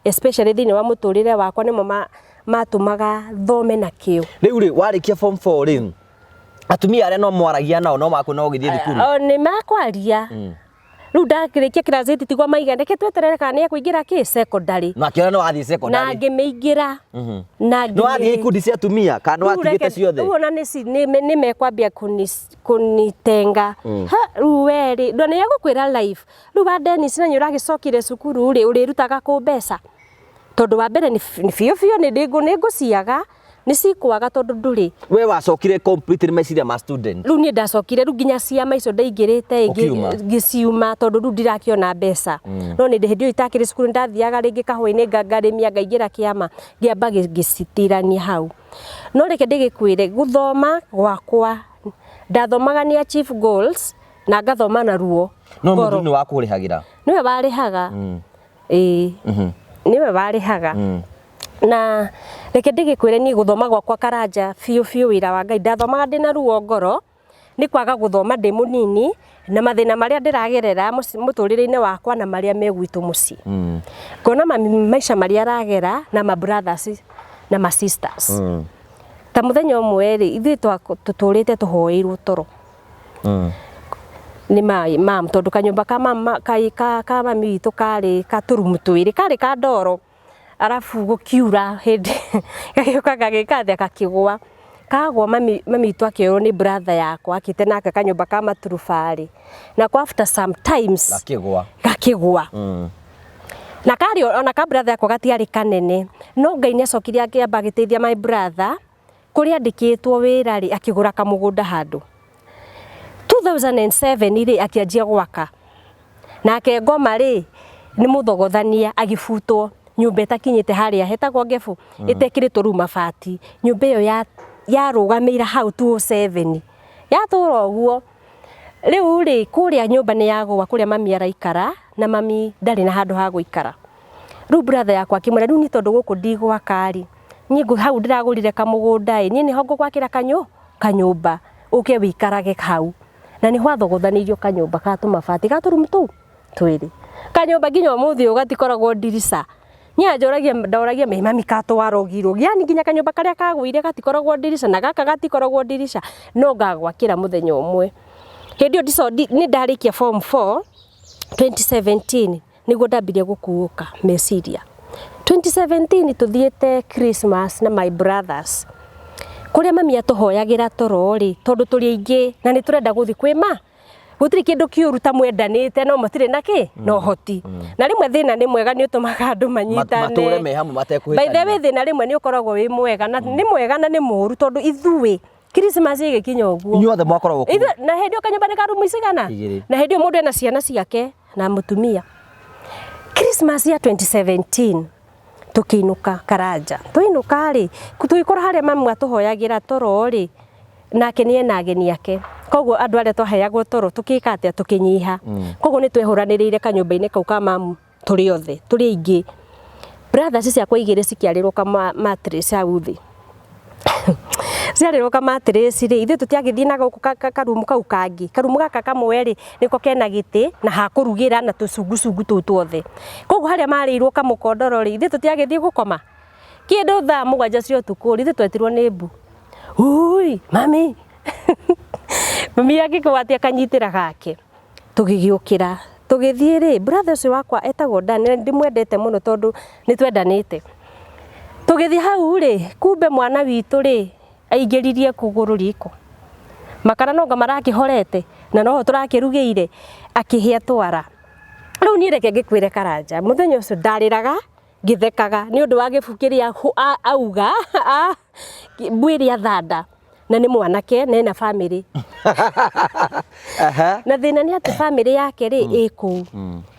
especially thĩinĩ wa mũtũrĩre wakwa, nĩmo matũmaga thome na kĩo. Rĩu rĩ, warĩkia form 4 rĩ, atumia arĩa no mwaragia nao no makuona ũgĩthiĩ thukuru? O nĩ makwaria. Rĩu ndakĩrĩkia class 8 tigwo maiga reke tweterere kana nĩ ekũingĩra kĩ secondary. Na akĩona no wathiĩ Na secondary. ngĩmĩingĩra na Nĩ wathiĩ ikundi cia atumia kana nĩ Rĩu watigĩte ciothe? Rĩu ona nĩ mekwambia kũnitenga. Ha, rĩu we rĩ ndo nĩ egũkwĩra life rĩu wa Dennis na nĩ ũragĩcokire cukuru rĩ, ũrĩrutaga kũ mbeca? Tondũ wa mbere nĩ biũ biũ nĩ ngũciaga, nĩ cikwaga tondũ ndũrĩ. We wacokire completely meciria ma student? Rĩu niĩ ndacokire rĩu nginya ciama icio ndaingĩrĩte Ũkiuma? Ngĩciuma tondũ rĩu ndirakĩona mbeca. No nĩ hĩndĩ ĩyo itakĩrĩ cukuru ndathiaga rĩngĩ kahũa-inĩ ngarĩmia ngaingĩra kĩama ngĩamba ngĩcitirania hau. No reke ndĩgĩkwĩre, gũthoma gwakwa ndathomaga nĩ achieve goals na ngathoma na ruo No ngoro. mũthuri nĩ wakũrĩhagĩra? Nĩwe warĩhaga. Ĩĩ, nĩwe warĩhaga. Na reke ndĩgĩkwĩre, niĩ gũthoma gwakwa Karanja biũ biũ, wĩra wa Ngai, ndathomaga ndĩna ruo ngoro nĩ kwaga gũthoma ndĩ mũnini na mathĩna marĩa ndĩragerera mũtũrĩre-inĩ wakwa na marĩa me gwitũ mũciĩ. Ngona mami maica marĩa aragera na ma brothers na ma sisters. Ta mũthenya ũmwe rĩ, ithuĩ tũtũrĩte tũhoeirwo toro nĩ mam, tondũ kanyũmba ka mama ka mami witũ karĩ katũrumu twĩrĩ, karĩ ka ndoro, arabu gũkiura hĩndĩ gagĩũka gagĩka atĩa, gakĩgũa. Kagwa mami witũ akĩoywo nĩ brother yakwa akĩte nake kanyũmba ka maturubarĩ nako after some times Gakĩgwa. Gakĩgwa. Na karĩ ona ka brother yakwa gatiarĩ kanene, no Ngai nĩ acokire akĩamba agĩteithia my brother kũrĩa andĩkĩtwo wĩra rĩ, akĩgũra kamũgũnda handũ 2007 rĩ, akĩanjia gwaka. Nake ngoma rĩ nĩ mũthogothania, agĩbutwo nyũmba ĩtakinyĩte harĩa hetagwo ngebu, ĩtekĩrĩtwo rĩu mabati. Nyũmba ĩyo yarũgamĩire hau 2007 yatũra ũguo. Rĩu rĩ, kũrĩa nyũmba nĩ yagũa kũrĩa mami araikara, na mami ndarĩ na handũ ha gũikara. Rĩu brother yakwa akĩmwĩra, rĩu niĩ tondũ gũkũ ndigwaka rĩ, niĩ hau ndĩragũrire kamũgũnda ĩ, niĩ nĩho ngũgwakĩra kanyũmba. Ũke wĩikarage hau. Na nĩ hwathogothanĩirio kanyũmba ka tũmabati ga tũrumu tũu twĩrĩ. Kanyũmba nginya ũmũthĩ ũyũ gatikoragwo ndirica. Niĩ anjũragia ndoragia mami katwarogirwo. Yani nginya kanyũmba karĩa kagũire gatikoragwo ndirica na gaka gatikoragwo ndirica no ngagwakĩra mũthenya ũmwe. Hĩndĩ ĩyo nĩ ndarĩkia form 4 2017 nĩguo ndambirie gũkuũka meciria. 2017 tũthiĩte Christmas na my brothers. Kũrĩa mami atũhoyagĩra toro rĩ, tondũ tũrĩ aingĩ na nĩ tũrenda gũthiĩ kwĩ ma gũtirĩ kĩndũ kĩũru ta mwendanĩte no mũtirĩ na kĩ na ũhoti. Na rĩmwe thĩna nĩ mwega nĩ ũtũmaga andũ manyitane. Matũre me hamwe matekũhĩtania. By the way thĩna rĩmwe nĩ ũkoragwo wĩ mwega na nĩ mwega na nĩ mũũru tondũ ithuĩ Christmas ĩgĩkinya ũguo Inyuothe mwakoragwo kũu. Ithuĩ na hĩndĩ ĩyo kanyũmba nĩ ka rumu cigana? Igĩrĩ. Na hĩndĩ ĩyo mũndũ ena ciana ciake na mũtumia. Christmas ya 2017 tũkĩinũka Karanja. Twainũka rĩ, tũgĩkora harĩa mamu atũhoyagĩra toro rĩ, nake nĩ ena ageni ake. Koguo andũ arĩa twaheagwo toro tũkĩka atĩa? Tũkĩnyiha. Koguo nĩ twehũranĩrĩire kanyũmba-inĩ kau ka mamu tũrĩ othe, tũrĩ aingĩ. Brothers ciakwa igĩrĩ cikĩarĩrwo ka mattress hau thĩ. Ciarĩrwo ka mattress rĩ, ithuĩ tũtiagĩthiĩ na gũkũ karumu kau kangĩ. Karumu gaka kamwe rĩ, nĩko kena gĩtĩ na ha kũrugĩra na tũcungucungu tũu tuothe. Koguo harĩa marĩirwo kamũkondoro rĩ, ithuĩ tũtiagĩthiĩ gũkoma. Kĩndũ thaa 7 cia ũtukũ rĩ, ithuĩ twetirwo nĩ mbu. Ui, mami. Mami agĩkwatia kanyitĩra gake. Tũgĩgĩũkĩra. Tũgĩthiĩ rĩ, brother ũcio wakwa etagwo Dan, na ndĩmwendete mũno tondũ nĩ twendanĩte. Tũgĩthiĩ hau rĩ, kumbe mwana witũ rĩ, aingĩririe kũgũrũ riko. Makara nonga marakĩhorete, na noho tũrakĩrugĩire, akĩhĩa twara. Rĩu niĩ reke ngĩkwĩre Karanja, mũthenya ũcio ndarĩraga, ngĩthekaga, nĩ ũndũ wa gĩbu kĩrĩa auga, mbu ĩrĩa thanda. Na nĩ mwanake na ena bamĩrĩ. Na thĩna nĩ atĩ bamĩrĩ yake rĩ ĩ kũu.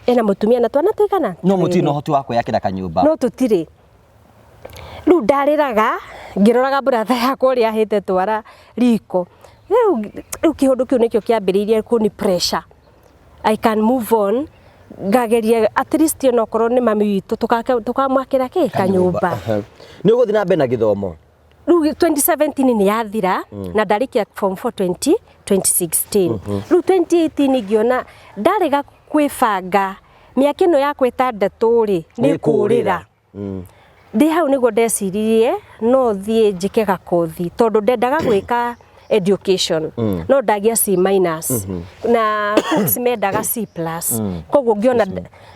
Ena mũtumia na twana tũigana? No mũtirĩ na ũhoti wa kwĩyakĩra kanyũmba. No tũtirĩ. Rĩu ndarĩraga ngĩroraga brother yakwa ũrĩa ahĩte twara riko. Rĩu kĩũndũ kĩu nĩkĩo kĩambĩrĩirie kũni pressure. I can move on ngageria at least onokorwo nĩ mami witũ tũkamwakĩra kĩ kanyũmba. Nĩ ũgũthiĩ na mbere na gĩthomo? Rĩu 2017 nĩ yathira na ndarĩkia form 4 2016. Rĩu 2018 ngĩona ndarega kwĩbanga mĩaka ĩno yakwa ĩtandatũ rĩ nĩ kũrĩra. Ndĩ hau nĩguo ndeciririe no thiĩ njĩke gakothi tondũ ndendaga gwĩka education no ndagia C minus na books mendaga C plus. Koguo ngĩona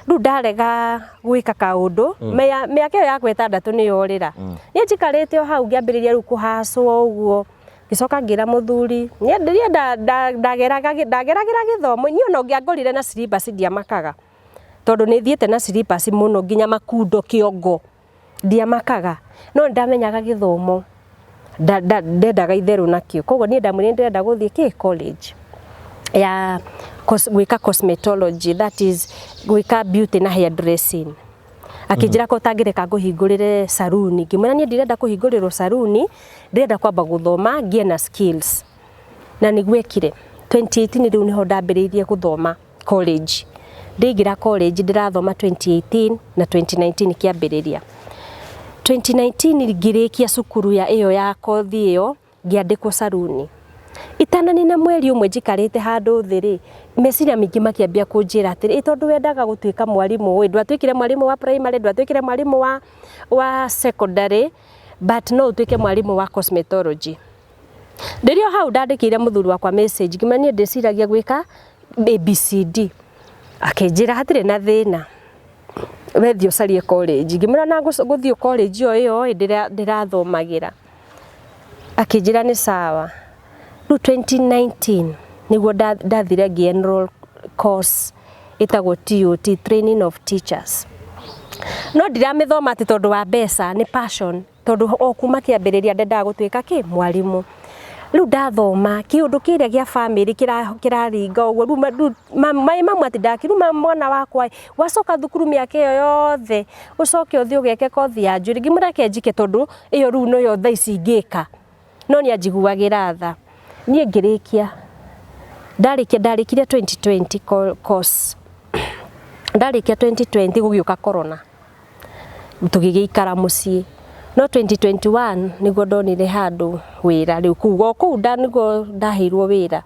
rĩu ndarega gwĩka kaũndũ mĩaka ĩyo yakwa ĩtandatũ nĩ yorĩra. Niĩ njikarĩte o hau ngĩambĩrĩria rĩu kũhacwo ũguo ngĩcoka ngĩra mũthuri niĩ ndageragĩra gĩthomo niĩ ona ũngĩangorire na syllabus ndiamakaga tondũ nĩ thiĩte na syllabus mũno nginya makundo kĩongo ndiamakaga no ndamenyaga gĩthomo ndendaga itherũ nakĩo koguo niĩ ndamwĩrire ndĩrenda gũthiĩ kĩ college ya gwĩka cosmetology, that is gwĩka beauty na hair dressing. Akĩnjĩra ko ũtangĩreka ngũhingũrĩre saruni, ngĩmwĩra niĩ ndirenda kũhingũrĩrwo saruni, ndĩrenda kwamba gũthoma ngĩe na skills. Na nĩguo ekire 2018 rĩu nĩho ndambĩrĩirie gũthoma college. Ndĩingĩra college ndĩrathoma 2018 na 2019 kĩambĩrĩria. 2019 ngĩrĩkia cukuru ya ĩyo ya kothi ĩyo ngĩandĩkwo saruni. Itananina mweri ũmwe njikarĩte handũ thĩ rĩ, meciria maingĩ makĩambia kũnjĩra atĩrĩ, ĩ tondũ wendaga gũtuĩka mwarimũ ĩ, ndwatuĩkire mwarimũ wa primary, ndwatuĩkire mwarimũ wa secondary, but no ũtuĩke mwarimũ wa cosmetology. Rĩrĩa hau ndandĩkĩire mũthuri wakwa message, ngĩmwĩra niĩ ndĩciragia gwĩka ABCD. Akĩnjĩra hatirĩ na thĩna, we thiĩ ũcarie college. Ngĩmwĩra na gũthiĩ college o ĩyo ĩ ndĩrathomagĩra. Akĩnjĩra nĩ sawa. Rĩu 2019 nĩguo ndathire ngĩ enroll course ĩtagwo TOT, Training of Teachers. No ndiramĩthoma atĩ tondũ wa mbeca, nĩ passion. Tondũ o kuma kĩambĩrĩria ndendaga gũtuĩka kĩ mwarimũ. Rĩu ndathoma kĩũndũ kĩrĩa gĩa bamĩrĩ kĩraringa ũguo rĩu maĩ mamwe atĩ ndakĩruma mwana wakwa wacoka thukuru mĩaka ĩyo yothe ũcoke ũthiĩ ũgeke kothi ya njuĩrĩ ngĩmwĩra reke njike tondũ ĩyo rĩu noyo thaa ici ingĩka. No nĩ anjiguagĩra tha. Niĩ ngĩrĩkia ndarĩkia ndarĩkirie 2020 course. Ndarĩkia 2020 gũgĩũka corona. Tũgĩgĩikara mũciĩ. No 2021 nĩguo ndonire handũ wĩra rĩu kũu o kũu nda nĩguo ndaheirwo wĩra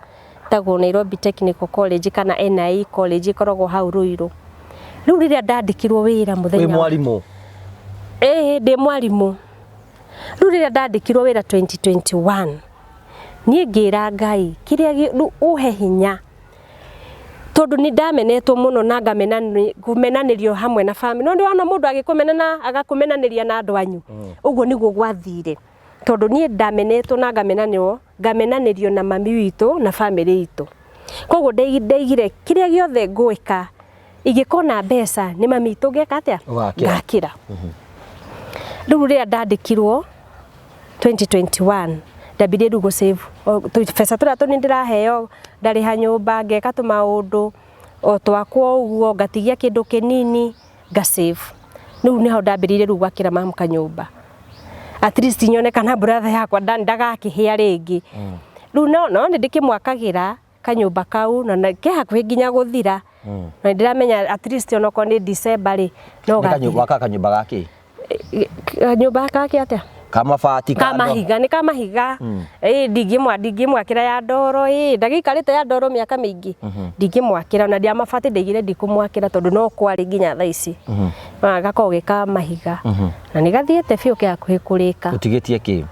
tagwo Nairobi Technical College kana NIE College ĩkoragwo hau Ruiru. Rĩu rĩrĩa ndandĩkirwo wĩra Wĩ mũthenya mwarimũ? Ĩĩ, ndĩ mwarimũ. Rĩu rĩrĩa ndandĩkirwo wĩra 2021 niĩ ngĩra Ngai kĩrĩa rĩu ũhe hinya tondũ nĩ ndamenetwo mũno na ngamenanĩrio hamwe na family. No nĩ wona mũndũ agĩkũmena na agakũmenanĩria na andũ anyu, ũguo nĩguo gwathire, tondũ niĩ ndamenetwo na ngamenanĩrio na mami witũ na family itũ. Koguo ndaigire kĩrĩa gĩothe ngwĩka ingĩkona mbeca nĩ mami witũ ngeka atĩa? Ũgakĩra. Ngakĩra. Rĩu rĩrĩa ndandĩkirwo 2021 ndambirie rĩu gũ save tũbeca tũrĩa tũnini ndĩraheo, ndarĩha nyũmba, ngeka tũmaũndũ o twakwa ũguo, ngatigia kĩndũ kĩnini nga save. Rĩu nĩho ndambĩrĩirie rĩu gwakĩra mamu kanyũmba, at least nyone kana brother yakwa ndagakĩhĩa rĩngĩ. Rĩu no nĩ ndĩkĩmwakagĩra kanyũmba kau na ke hakuhĩ nginya gũthira, na nĩ ndĩramenya at least onokorwo nĩ December rĩ, no gathire. Wakaga kanyũmba gakĩ? Kanyũmba gake atĩa? Kamabati? Ka mahiga, nĩ ka mahiga. Ĩ ndingĩmwakĩra ya ndoro, ĩ ndagĩikarĩte ya ndoro mĩaka mĩingĩ, ndingĩmwakĩra ona ya mabati, ndaigire ndikũmwakĩra tondũ no kwarĩ nginya thaa ici. Gakoragwo ge ka mahiga na nĩ gathiĩte biũ, ke hakuhĩ kũrĩka. Ũtigĩtie kĩ?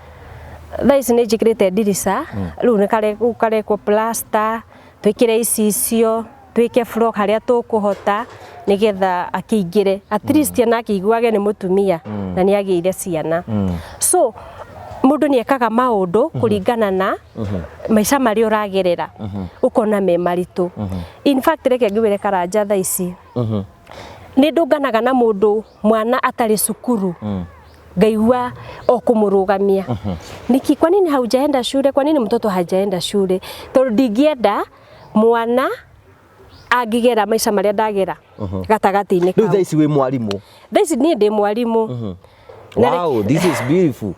Thaa ici nĩ njĩkĩrĩte ndirica, rĩu nĩ karekwo plaster, twĩkĩre icicio, twĩke floor harĩa tũkũhota nĩgetha akĩingĩre at least ona akĩiguage nĩ mũtumia na nĩ agĩire ciana. So mũndũ nĩ ekaga maũndũ kũringana na maica marĩa ũragerera, ũkona me maritũ. In fact, reke ngwĩre Karanja, thaa ici nĩ ndũnganaga na mũndũ mwana atarĩ cukuru, ngaigua o kũmũrũgamia niki, kwa nini haujaenda shule? Kwa nini mtoto hajaenda shule? Tondũ ndingĩenda mwana angĩgera maica marĩa ndagera gatagatĩ-inĩ Rĩu kau. Thaa ici wĩ mwarimũ? Thaa ici niĩ ndĩ mwarimũ. Wow, this is beautiful.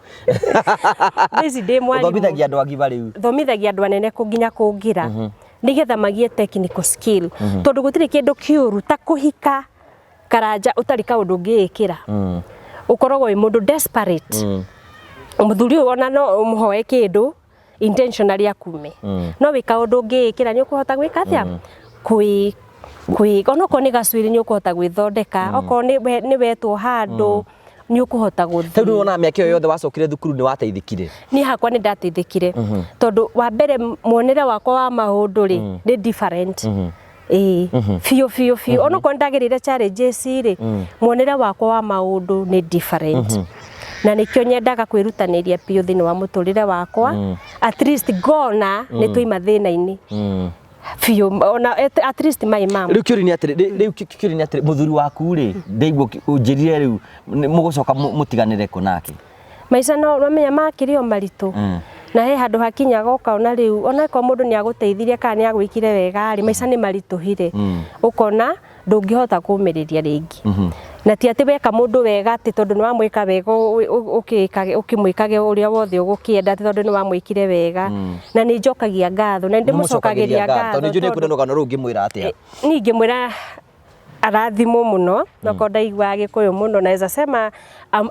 Thaa ici ndĩ mwarimũ. Ũthomithagia andũ agima rĩu? Thomithagia andũ anene nginya kũngĩra, nĩgetha magĩe technical skill, tondũ gũtirĩ kĩndũ kĩũru ta kũhika, Karanja, ũtarĩ kaũndũ ũngĩĩkĩra. Ũkoragwo wĩ mũndũ desperate. Mũthuri ũyũ ona no ũmũhoe kĩndũ intentionally akume, no wĩ kaũndũ ũngĩĩkĩra nĩ ũkũhota gwĩka atĩa, kwĩ onokorwo nĩ gacuĩrĩ nĩ ũkũhota gwĩthondeka, okorwo nĩ wetwo handũ nĩ ũkũhota Rĩu gũthiĩ. nĩ wonaga mĩaka ĩyo yothe wacokire thukuru nĩ wateithĩkire? Niĩ hakwa nĩ ndateithĩkire, tondũ wa mbere muonere wakwa wa maũndũ rĩ nĩ different, ĩĩ, biũ biũ biũ. Onokorwo nĩ ndagereire challenges rĩ, muonere wakwa wa maũndũ nĩ different, na nĩkĩo nyendaga kwĩrutanĩria biũ thĩinĩ wa mũtũrĩre wakwa, at least ngona nĩ twaima thĩna-inĩ biũ, ona at least my mom. Rĩu kĩũria nĩ atĩrĩ, rĩu kĩũria nĩ atĩrĩ, mũthuri waku rĩ, ndaigua ũnjĩrire rĩu mũgũcoka mũtiganĩre kũ nake? Maica no mamenya makĩrĩ o maritũ, na he handũ hakinyaga ũkona rĩu onakorwo mũndũ nĩ agũteithirie kana nĩ agwĩkire wega rĩ, maica nĩ maritũhire, ũkona ndũngĩhota kũmĩrĩria rĩngĩ. Na ti atĩ weka mũndũ wega atĩ tondũ nĩ wamwĩka wega ũkĩmwĩkage ũrĩa wothe ũgũkĩenda atĩ tondũ nĩ wamwĩkire wega. Na nĩ njokagia ngatho na nĩ ndĩmũcokagĩria ngatho. Tondũ nĩ njũĩ nĩ tondũ kwenda rũgano rũu ngĩmwĩra atĩa. Niĩ ingĩmwĩra arathimwo mũno, nokorwo ndaiguaga Gĩkũyũ mũno, naweza sema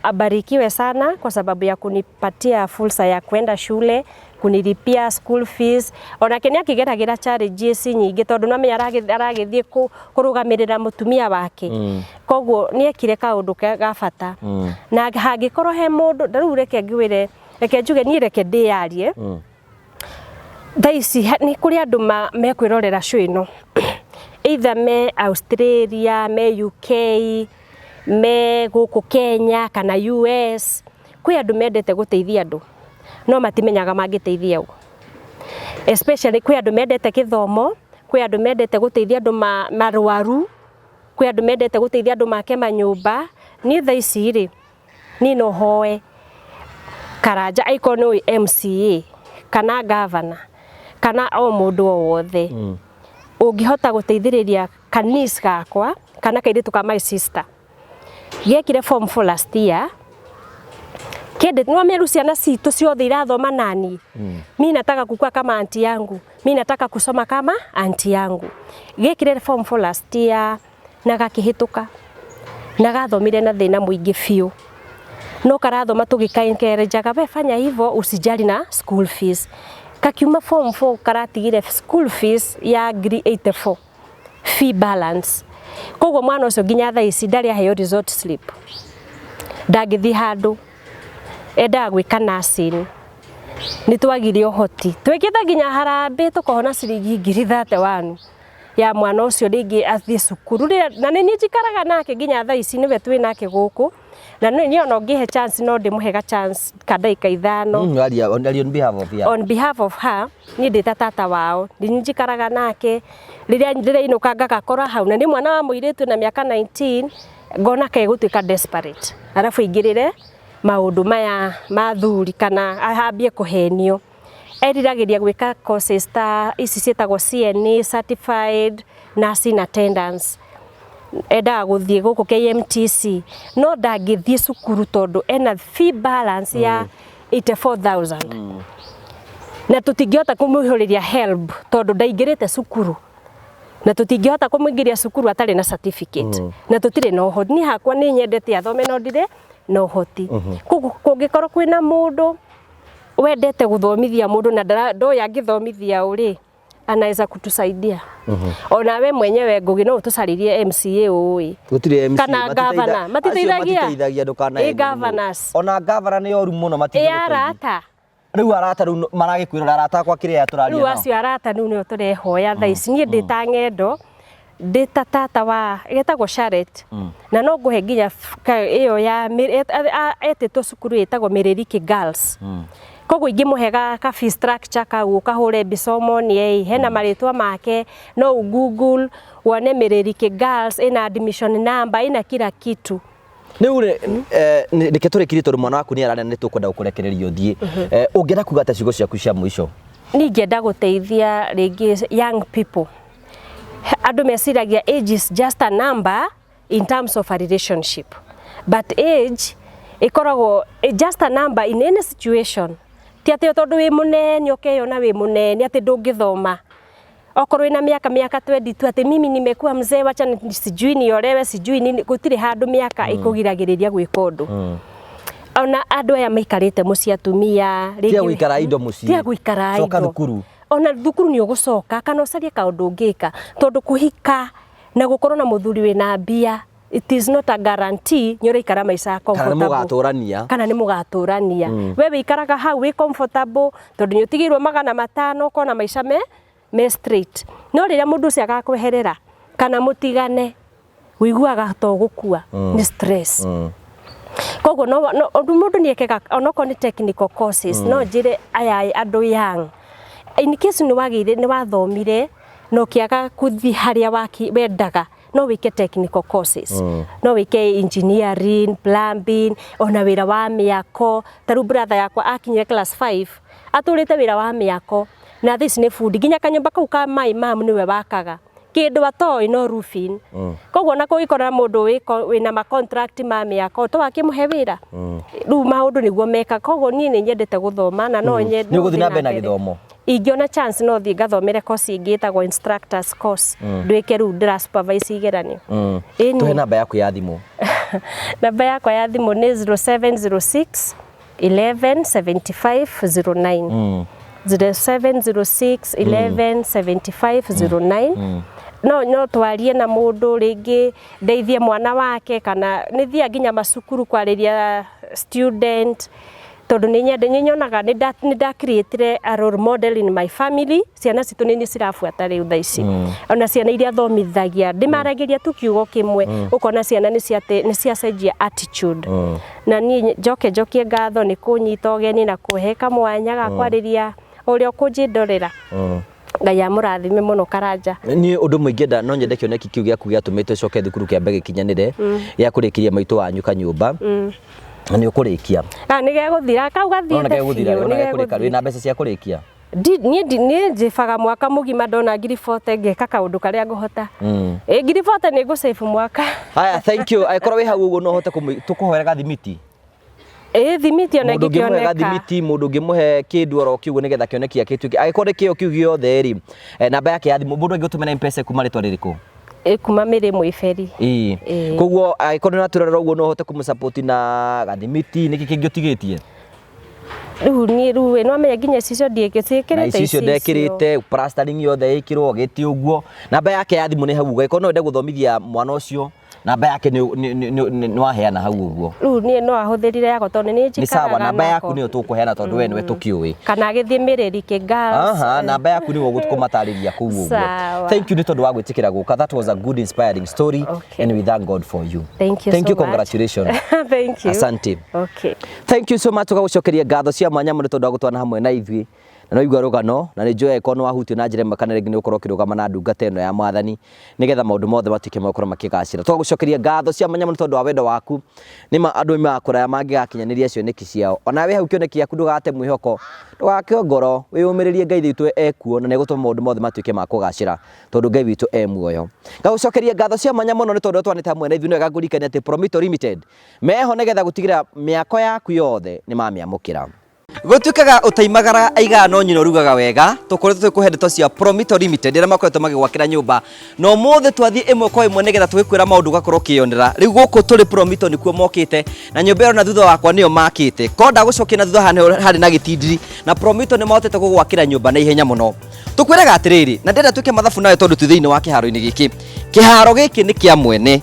abarikiwe sana kwa sababu ya kunipatia fursa ya kwenda shule, kunilipia school fees. Onake nĩ akĩgeragĩra challenges nyingĩ, tondũ no amenya aragĩthiĩ kũrũgamĩrĩra mũtumia wake, koguo nĩ ekire kaũndũ ga bata. Na hangĩkorwo he mũndũ rĩu, reke ngwĩre, reke njuge niĩ, reke ndĩyarie. Thaa ici nĩ kũrĩ andũ mekwĩrorera show ĩno, either me Australia, me UK, me gũkũ Kenya kana US. Kwĩ andũ mendete gũteithia andũ no matimenyaga mangĩteithia ũ. Especially kwĩ andũ mendete gĩthomo, kwĩ andũ mendete gũteithia andũ marwaru, kwĩ andũ mendete gũteithia andũ make manyũmba. Niĩ thaa ici rĩ, niĩ no hoe Karanja, aikorwo nĩ ũĩ MCA kana gavana kana o mũndũ o wothe ũngĩhota gũteithĩrĩria kanis gakwa kana kairĩtu ka my sister gekire form 4 last year kende no meru ciana citũ ciothe irathoma nani. Mi nataka kukua kama auntie yangu, mi nataka kusoma kama auntie yangu. Gekire form 4 last year na gakĩhĩtũka, na gathomire na thĩna mũingĩ biũ. No karathoma tũgĩkaenkerejaga, we fanya hivyo usijali na school fees. Kakiuma form 4 karatigire school fees ya ngiri 84 fee balance. Koguo mwana ũcio nginya thaa ici ndarĩ aheo result slip, ndangĩthiĩ handũ, endaga gwĩka nursing. Nĩ twagire ũhoti, twĩkĩte nginya harambĩ tũkona ciringi 31,000 ya mwana ũcio rĩngĩ athiĩ cukuru. Na nĩ niĩ njikaraga nake nginya thaa ici, nĩwe twĩ nake gũkũ, na niĩ ona ũngĩhe chance no ndĩmũhe ga chance ka ndagĩka 5. Aria on behalf of, yeah. On behalf of her, niĩ ndĩ ta tata wao, nĩ niĩ njikaraga nake. Rĩrĩa ndĩrainũka ngagakora hau, na nĩ mwana wa mũirĩtu na mĩaka 19, ngona kegũtuĩka desperate, arabu aingĩrĩre maũndũ maya ma thuri kana ahambie kũhenio. Eriragĩria gwĩka courses ta ici ciĩtagwo CNA, certified nursing attendance. Endaga gũthiĩ gũkũ KMTC, no ndangĩthiĩ cukuru tondũ ena fee balance ya 84,000, na tũtingĩhota kũmũihũrĩria HELB tondũ ndaingĩrĩte cukuru, na tũtingĩhota kũmũingĩria cukuru atarĩ na certificate, na tũtirĩ na ũhoti. Niĩ hakwa nĩ nyendete athome, no ndirĩ na ũhoti. Koguo kũngĩkorwo kwĩna mũndũ wendete gũthomithia mũndũ na ndoĩ angĩthomithia ũrĩ anaweza kutusaidia, ona we mwenyewe Ngugi no ũtũcarĩrie MCA ũĩ Gũtirĩ MC. Kana governor. Matiteithagia. Matiteithagia, ndũkanae. Ĩ governors. Ona governor nĩ oru mũno. Ĩ Matingĩgũteithia. Arata. Rĩu arata rĩu maragĩkwĩrora arata akwa kĩrĩa tũraria Rĩu nao. Acio arata rĩu nĩo tũrehoya thaa ici. Niĩ ndĩ ta ng'endo, ndĩ ta tata wa getagwo Sharet, na no ngũhe nginya ĩyo ya etĩtwo cukuru ĩtagwo Mĩrĩriki Girls. Koguo ingĩmũhe ka fee structure kau, ũkahũre mbica ũmonie ĩ hena marĩtwa make, no ũ Google wone Mĩrĩriki Girls, ĩna admission number, ĩna kila kitu. Rĩu rĩ, reke tũrĩkirie tondũ mwana waku nĩ ararĩa, nĩ tũkwenda gũkũrekereria ũthiĩ. Ũngĩenda kuga atĩa, ciugo ciaku cia mũico? Niĩ ingĩenda gũteithia rĩngĩ young people. Andũ meciragia age is just a number in terms of a relationship, but age ĩkoragwo just a number in any situation. Ti atĩ tondũ wĩ mũnene ũkeyona wĩ mũnene atĩ ndũngĩthoma. Okorwo wĩna mĩaka 22 atĩ mimi nimekuwa mzee, wacha sijui niolewe, sijui nini, gũtirĩ handũ mĩaka ĩkũgiragĩrĩria gwĩka ũndũ. Ona andũ aya maikarĩte mũciĩ, atumia. Tiga gũikara indo mũciĩ. Tiga gũikara Coka idle. Thukuru. Ona thukuru nĩ ũgũcoka kana ũcarie kaũndũ ũngĩka, tondũ kũhika na gũkorwo na mũthuri wĩna mbia, it is not a guarantee nĩ ũraikara maica Kana nĩ comfortable. mũgatũrania. Kana nĩ mũgatũrania. We wĩikaraga hau wĩ comfortable tondũ nĩ ũtigĩirwo 500, ũkona maica me straight, no rĩrĩa mũndũ ũcio agakweherera kana mũtigane, wĩiguaga to gũkua nĩ stress. Koguo no ũndũ mũndũ nĩ ekega onokorwo nĩ technical courses. No njĩre aya andũ young, in case nĩ wagĩire, nĩ wathomire na ũkĩaga kũthiĩ harĩa wendaga, no wĩke technical courses, no wĩke engineering, plumbing, ona wĩra wa mĩako. Ta rĩu brother yakwa akinyire class 5, atũrĩte wĩra wa mĩako, na thaa ici nĩ bundi. Nginya kanyũmba kau ka mai mam nĩwe wakaga, kĩndũ atoĩ no roofing. Koguo ona kũngĩkorwo na mũndũ wĩna ma contract ma mĩako, to akĩmũhe wĩra. Rĩu maũndũ nĩguo meka. Koguo niĩ nĩ nyendete gũthoma na no nyende Nĩ ũgũthiĩ na mbere na gĩthomo? Ingĩona chance no thiĩ ngathomere course ĩngĩ ĩtagwo instructors course, nduĩke rĩu ndĩra supervise igeranio. Ĩni. Tũhe namba yaku ya thimũ. Namba yakwa ya thimũ nĩ 0706 11 75 09, 0706 11 75 09. No twarie na mũndũ rĩngĩ ndeithie mwana wake, kana nĩ thiaga nginya macukuru kwarĩria student, tondũ nĩ nyende, nĩ nyonaga nĩ nda create a role model in my family. Ciana citũ nĩ niĩ cirabuata rĩu thaa ici. Ona ciana iria thomithagia, ndĩmaragĩria tu kiugo kĩmwe, ũkona ciana nĩ ciacenjia attitude. Na niĩ njoke njokie ngatho nĩ kũnyita ũgeni na kũhe kamwanya ga kwarĩria ũrĩa ũkũnjĩndorera. Ngai amũrathime mũno, Karanja. Niĩ ũndũ ũmwe ingĩenda, no nyende kĩoneki kĩu gĩaku gĩatũmĩte ũcoke thukuru kĩambe gĩkinyanĩre, gĩa kũrĩkĩria maitũ wanyu kanyũmba, na nĩ ũkũrĩkia. Ah, nĩ gegũthira kau. Nona gathiĩte gegũthira. biũ, Ona nĩ gekũrĩka. gegũthira. Wĩna mbeca cia kũrĩkia? Niĩ njĩbaga mwaka mũgima. Ndona ngiri 40 ngeka kaũndũ karĩa ngũhota. Ĩ ngiri 40 nĩ ngũsave mwaka. Haya, thank you. Angĩkorwo wĩ hau ũguo, no ũhote tũkũhoera gathimiti. Ĩ thimiti ona Mũndũ ũngĩmũhe ĩngĩkĩoneka. gathimiti, mũndũ ũngĩmũhe kĩndũ oro kiugo nĩgetha kĩoneki gĩake gĩtuĩke, angĩkorwo nĩ kĩo kĩu gĩothe rĩ, namba yake ya thimũ, mũndũ angĩgũtũmĩra M-Pesa kuma rĩtwa rĩrĩkũ? Kuma Mĩrĩ Mwĩberi. Ĩĩ. Ĩĩ. Koguo angĩkorwo nĩ ũratwĩrorera ũguo no ũhote kũmũsupport na gathimiti, nĩkĩ kĩngĩ ũtigĩtie? Rĩu niĩ rĩu ĩ, nĩwamenya nginya icicio na ndiĩkĩrĩte icicio ndekĩrĩte, plastering yothe ĩkĩrwo gĩtĩ ũguo. Namba yake ya thimũ nĩ hau ũguo, angĩkorwo no wende gũthomithia mwana ũcio, namba yake nĩ waheana hau ũguo. Rĩu niĩ no ahũthĩrire yakwa tondũ nĩ Nĩ sawa, njikaraga namba nako. yaku nĩyo tũkũheana tondũ we nĩwe tũkĩũĩ. Kana agĩthiĩ Mĩrĩrikĩ Girls. Aha, namba yaku nĩwe ũkũmatarĩria kũu ũguo. Sawa. Thank you nĩ tondũ wa gwĩtĩkĩra gũka. That was a good inspiring story Okay. and we thank God for you. Thank you Thank so you, much. congratulations. Thank you. Asante. Okay. Thank you so much tũgagũcokeria ngatho cia mwanya mũno tondũ wa gũtwana hamwe na ithuĩ na no igua rũgano na nĩ njũĩ angĩkorwo nĩ wahutio na njĩra ĩmwe kana rĩngĩ nĩ ũgũkorwo ũkĩrũgama na ndungata ĩno ya mwathani nĩgetha maũndũ mothe matuĩke ma gũkorwo makĩgacĩra. Tũgagũcokeria ngatho cia mwanya mũno tondũ wa wendo waku. Nĩma andũ oimaga kũraya mangĩgakinyanĩria cioneki ciao. Ona wĩ hau kĩoneki gĩaku ndũgate mwĩhoko, ndũgakue ngoro, wĩyũmĩrĩrie Ngai witũ ekuo na nĩegũtũma maũndũ mothe matuĩke ma kũgacĩra tondũ Ngai witũ e muoyo. Ngagũcokeria ngatho cia mwanya mũno nĩ tondũ twanĩte hamwe na ithuĩ. Nĩ wega ngũririkanie atĩ Promito Limited meho nĩgetha gũtigĩrĩra mĩako yaku yothe nĩ mamĩamũkĩra. Gũtuĩkaga ũtaimagara aigaga no nyina ũrugaga wega. Tũkoretwo tũgĩkũhe ndeto cia Promito Limited arĩa makoretwo magĩgwakĩra nyũmba, na ũmũthĩ twathiĩ ĩmwe kwa ĩmwe nĩgetha tũgĩkwĩra maũndũ ũgakorwo ũkĩyonera. Rĩu gũkũ tũrĩ Promito nĩkuo mokĩte, na nyũmba ĩyo na thutha wakwa nĩyo makĩte. Korwo ndagũcokia na thutha haha nĩho harĩ na gĩtindiri, na Promito nĩ mahotete gũgwakĩra nyũmba na ihenya mũno. Tũkwĩraga atĩrĩrĩ, na ndĩrenda twĩke mathabu nawe tondũ twĩ thĩinĩ wa kĩharo-inĩ gĩkĩ. Kĩharo gĩkĩ nĩ kĩa mwene.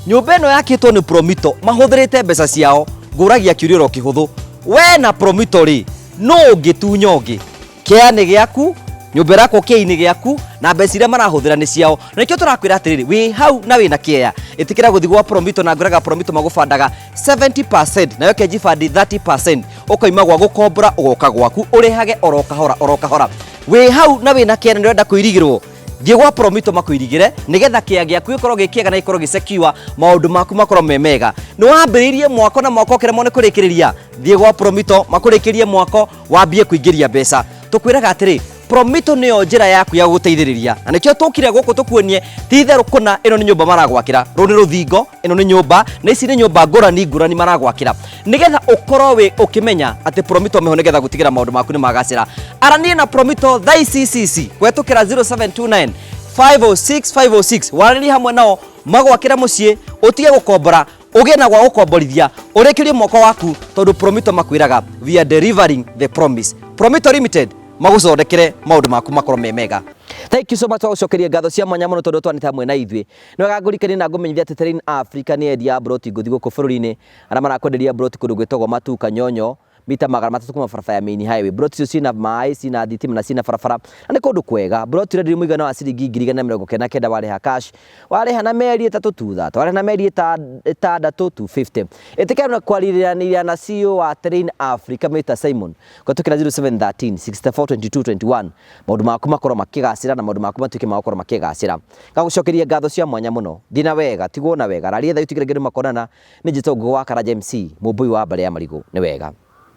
Nyũmba ĩno yakĩtwo nĩ Promito mahũthĩrĩte mbeca ciao. Ngũragia kĩũria oro kĩhũthũ, we na Promito rĩ, nũ ũngĩtunya ũngĩ? Kĩa nĩ gĩaku, nyũmba ĩrakwo kĩainĩ gĩaku, na mbeca iria marahũthĩra nĩ ciao. Na nĩkĩo tũrakwĩra atĩrĩrĩ, wĩ hau na wĩna kĩea, ĩtĩkĩra gũthiĩ gwa Promito, na ngwĩraga Promito magũbandaga 70% nayo kejibandi 30%, ũkoima gwa gũkombora ũgoka gwaku, ũrĩhage oro kahora oro kahora. Wĩ hau na wĩna kĩea na nĩũrenda kũirigĩrwo, thiĩ gwa Promito makũirigĩre nĩgetha kĩea gĩaku gĩkorwo gĩ kĩega na gĩkorwo gĩ secure, maũndũ maku makorwo me mega. Nĩ wambĩrĩirie mwako na mwako ũkĩremwo nĩ kũrĩkĩrĩria, thiĩ gwa Promito makũrĩkĩrie mwako wambie kũingĩria mbeca. Tũkwĩraga atĩrĩ, Promito nĩyo njĩra yaku ya gũgũteithĩrĩria, na nĩkĩo tũkire gũkũ tũkuonie ti itherũ kũna ĩno nĩ nyũmba maragwakĩra. Rũrũ nĩ rũthingo, ĩno nĩ nyũmba, na ici nĩ nyũmba ngũrani ngũrani maragwakĩra nĩgetha ũkorwo wĩ ũkĩmenya atĩ Promito meho nĩgetha gũtigĩra maũndũ maku nĩ magacĩra. Aranie na Promito thaa ici ici ici kũhetũkĩra 0729 506 506, waranĩrie hamwe nao magwakĩre mũciĩ, ũtige gũkombora, ũgĩe na gwa gũkomborithia, ũrĩkĩrie mwako waku, tondũ Promito makwĩraga we are delivering the promise. Promito Limited magũthondekere maũndũ maku makorwo me mega. Thank you so much, wagũcokeria ngatho cia mwanya mũno tondũ twanĩte hamwe na ithuĩ. Nĩ wega ngũrikanie na ngũmenyithia atĩ Terrain Africa nĩ endia mburoti ngũthi gũkũ bũrũri-inĩ, arĩa marakwenderia mburoti kũndũ gwĩtagwo Matuka Nyonyo, mita 300 kuma barabara ya main highway. Mburoti icio ciĩna maĩ, ciĩna thitima na ciĩna barabara, na nĩ kũndũ kwega. Mburoti ũrenderio mũigana wa ciringi 199,000 warĩha cash, warĩha na mĩeri 3 230, warĩha na mĩeri 6 250. Ĩtĩkĩra na kwaranĩria na CEO wa Terrain Africa Mr Simon kũhetũkĩra 0713 64 22 21, maũndũ maku makorwo makĩgacĩra na maũndũ maku matuĩke ma gũkorwo makĩgacĩra. Ngagũcokeria ngatho cia mwanya mũno. Thiĩ na wega, tigwo na wega, raria thayũ, tigĩrĩra ngĩndũ makonana. Nĩ njĩtwo Ngũgĩ wa Karanja MC, mũmbũi wa mbarĩ ya marigũ. Nĩ wega.